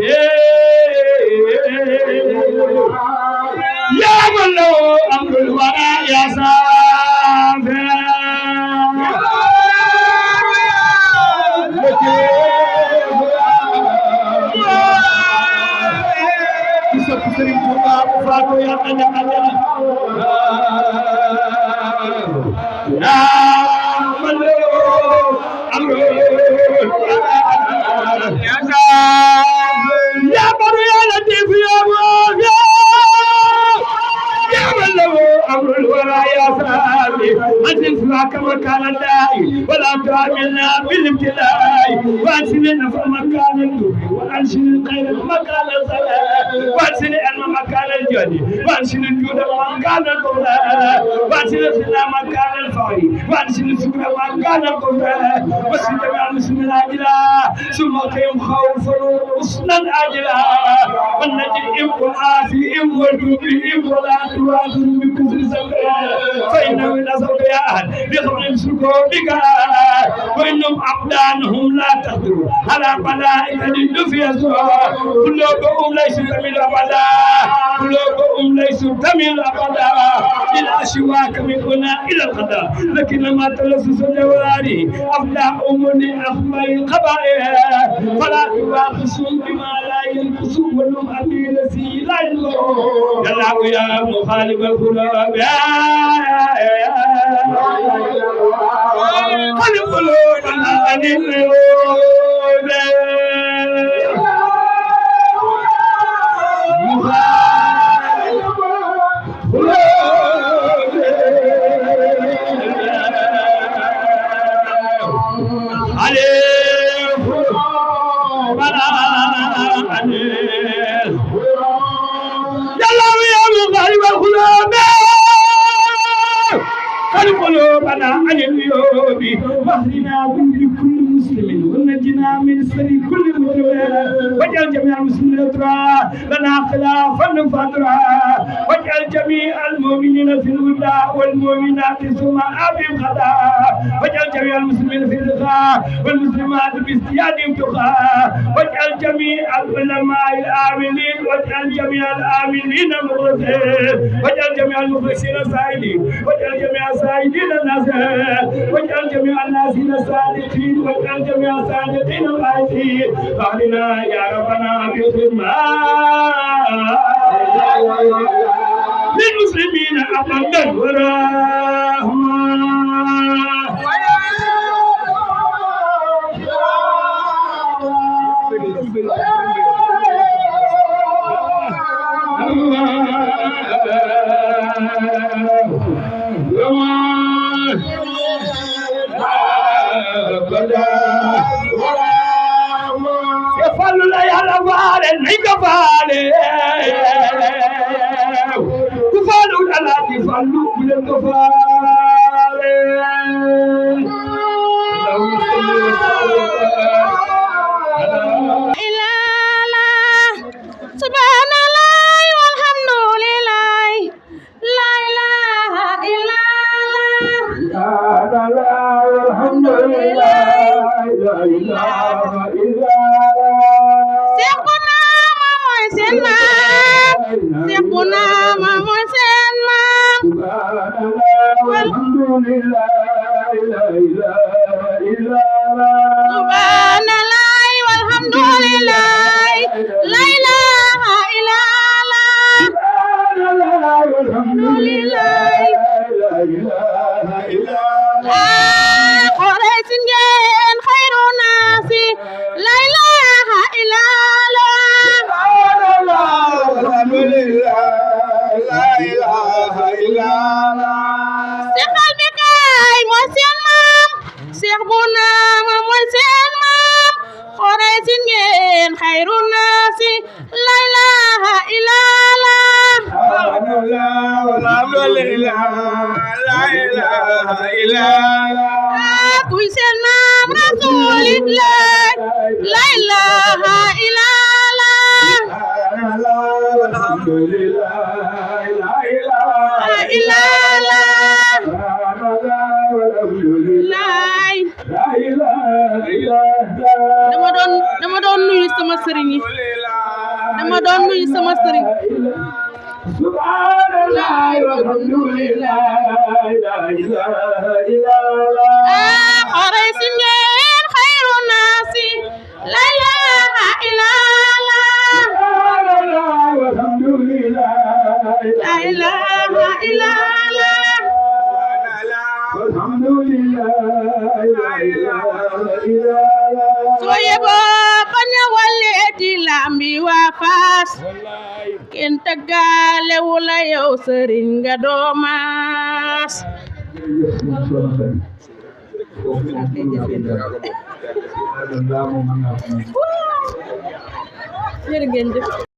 يا من له أمر الورى يا سافر يا بر يا لطيف يا مولاي يا من له امر الورى يا سامي انزل فيك مكان الداعي ولا تعاملنا بالابتلاء وانزلنا في مكان النور وانزل الخير مكان الصلاه وانزل العلم مكان الجود وانزل الجود مكان القرآن وانزل الخلا مكان الفقر وانزل الشكر مكان القرآن واسل جميع المسلمين عاجلا ثم قيم خوفا وحسنا عاجلا والنجد والعافي والتوب ولا تواخذ بكفر سبيل فإنه لا سوف يأهل بخبر سكوا بك وإنهم أقدانهم لا تقدروا على بلائك للنفي سوى قلوبهم ليسوا تميل أبدا قلوبهم ليسوا تميل أبدا إلى أشواك من هنا إلى الغداء لكن لما تلصص جواري أفلح أمني أخبر القبائل فلا تواخصوا بما لا ينقصوا ولهم أبي لسي لا ينقصوا يا الله يا مخالف القلوب قل قلوبنا عن القلوب قلوبنا عن العيوب واهدنا بكل مسلم ونجنا من سر كل مجرم واجعل جميع المسلمين ترى لنا خلافا فترى واجعل جميع المؤمنين في الهدى والمؤمنات ثم ابهم غدا واجعل جميع المسلمين في الرخاء والمسلمات باستيادهم تقى واجعل جميع العلماء العاملين واجعل جميع العاملين المخلصين واجعل جميع المخلصين السائلين واجعل جميع السائلين الناصرين واجعل جميع الناصرين الصادقين واجعل جميع الصادقين العايشين واهدنا يا ربنا بالخدمة للمسلمين أبدا ورحمة يفعل لا يعلم نيكفال كفالوا لا تفعلوا من الكفال اللهم صل وسلم سبحان الله والحمد لله لا إله إلا الله والحمد لله لا إله إلا سيقنا ما موسنا والحمد لله لا إله إلا الله سبحان الله والحمد لله si la ilaha illallah kuy seen maam rasulillah la ilaha illallah dama doon nuyu sama sëriñ yi dama doon nuyu sama sëriñ subhanallah walhamdulillah la ilaha illallah xaray si ngeen xayru naasi la ilaha illallah subhanallah walhamdulillah la ilaha illallah alhamdulillah la ilaha illallah so yebo baña waleeti lambi waa Fass kenn tëggaale wula yow sëriñ nga doomaas jërë ngeen jëf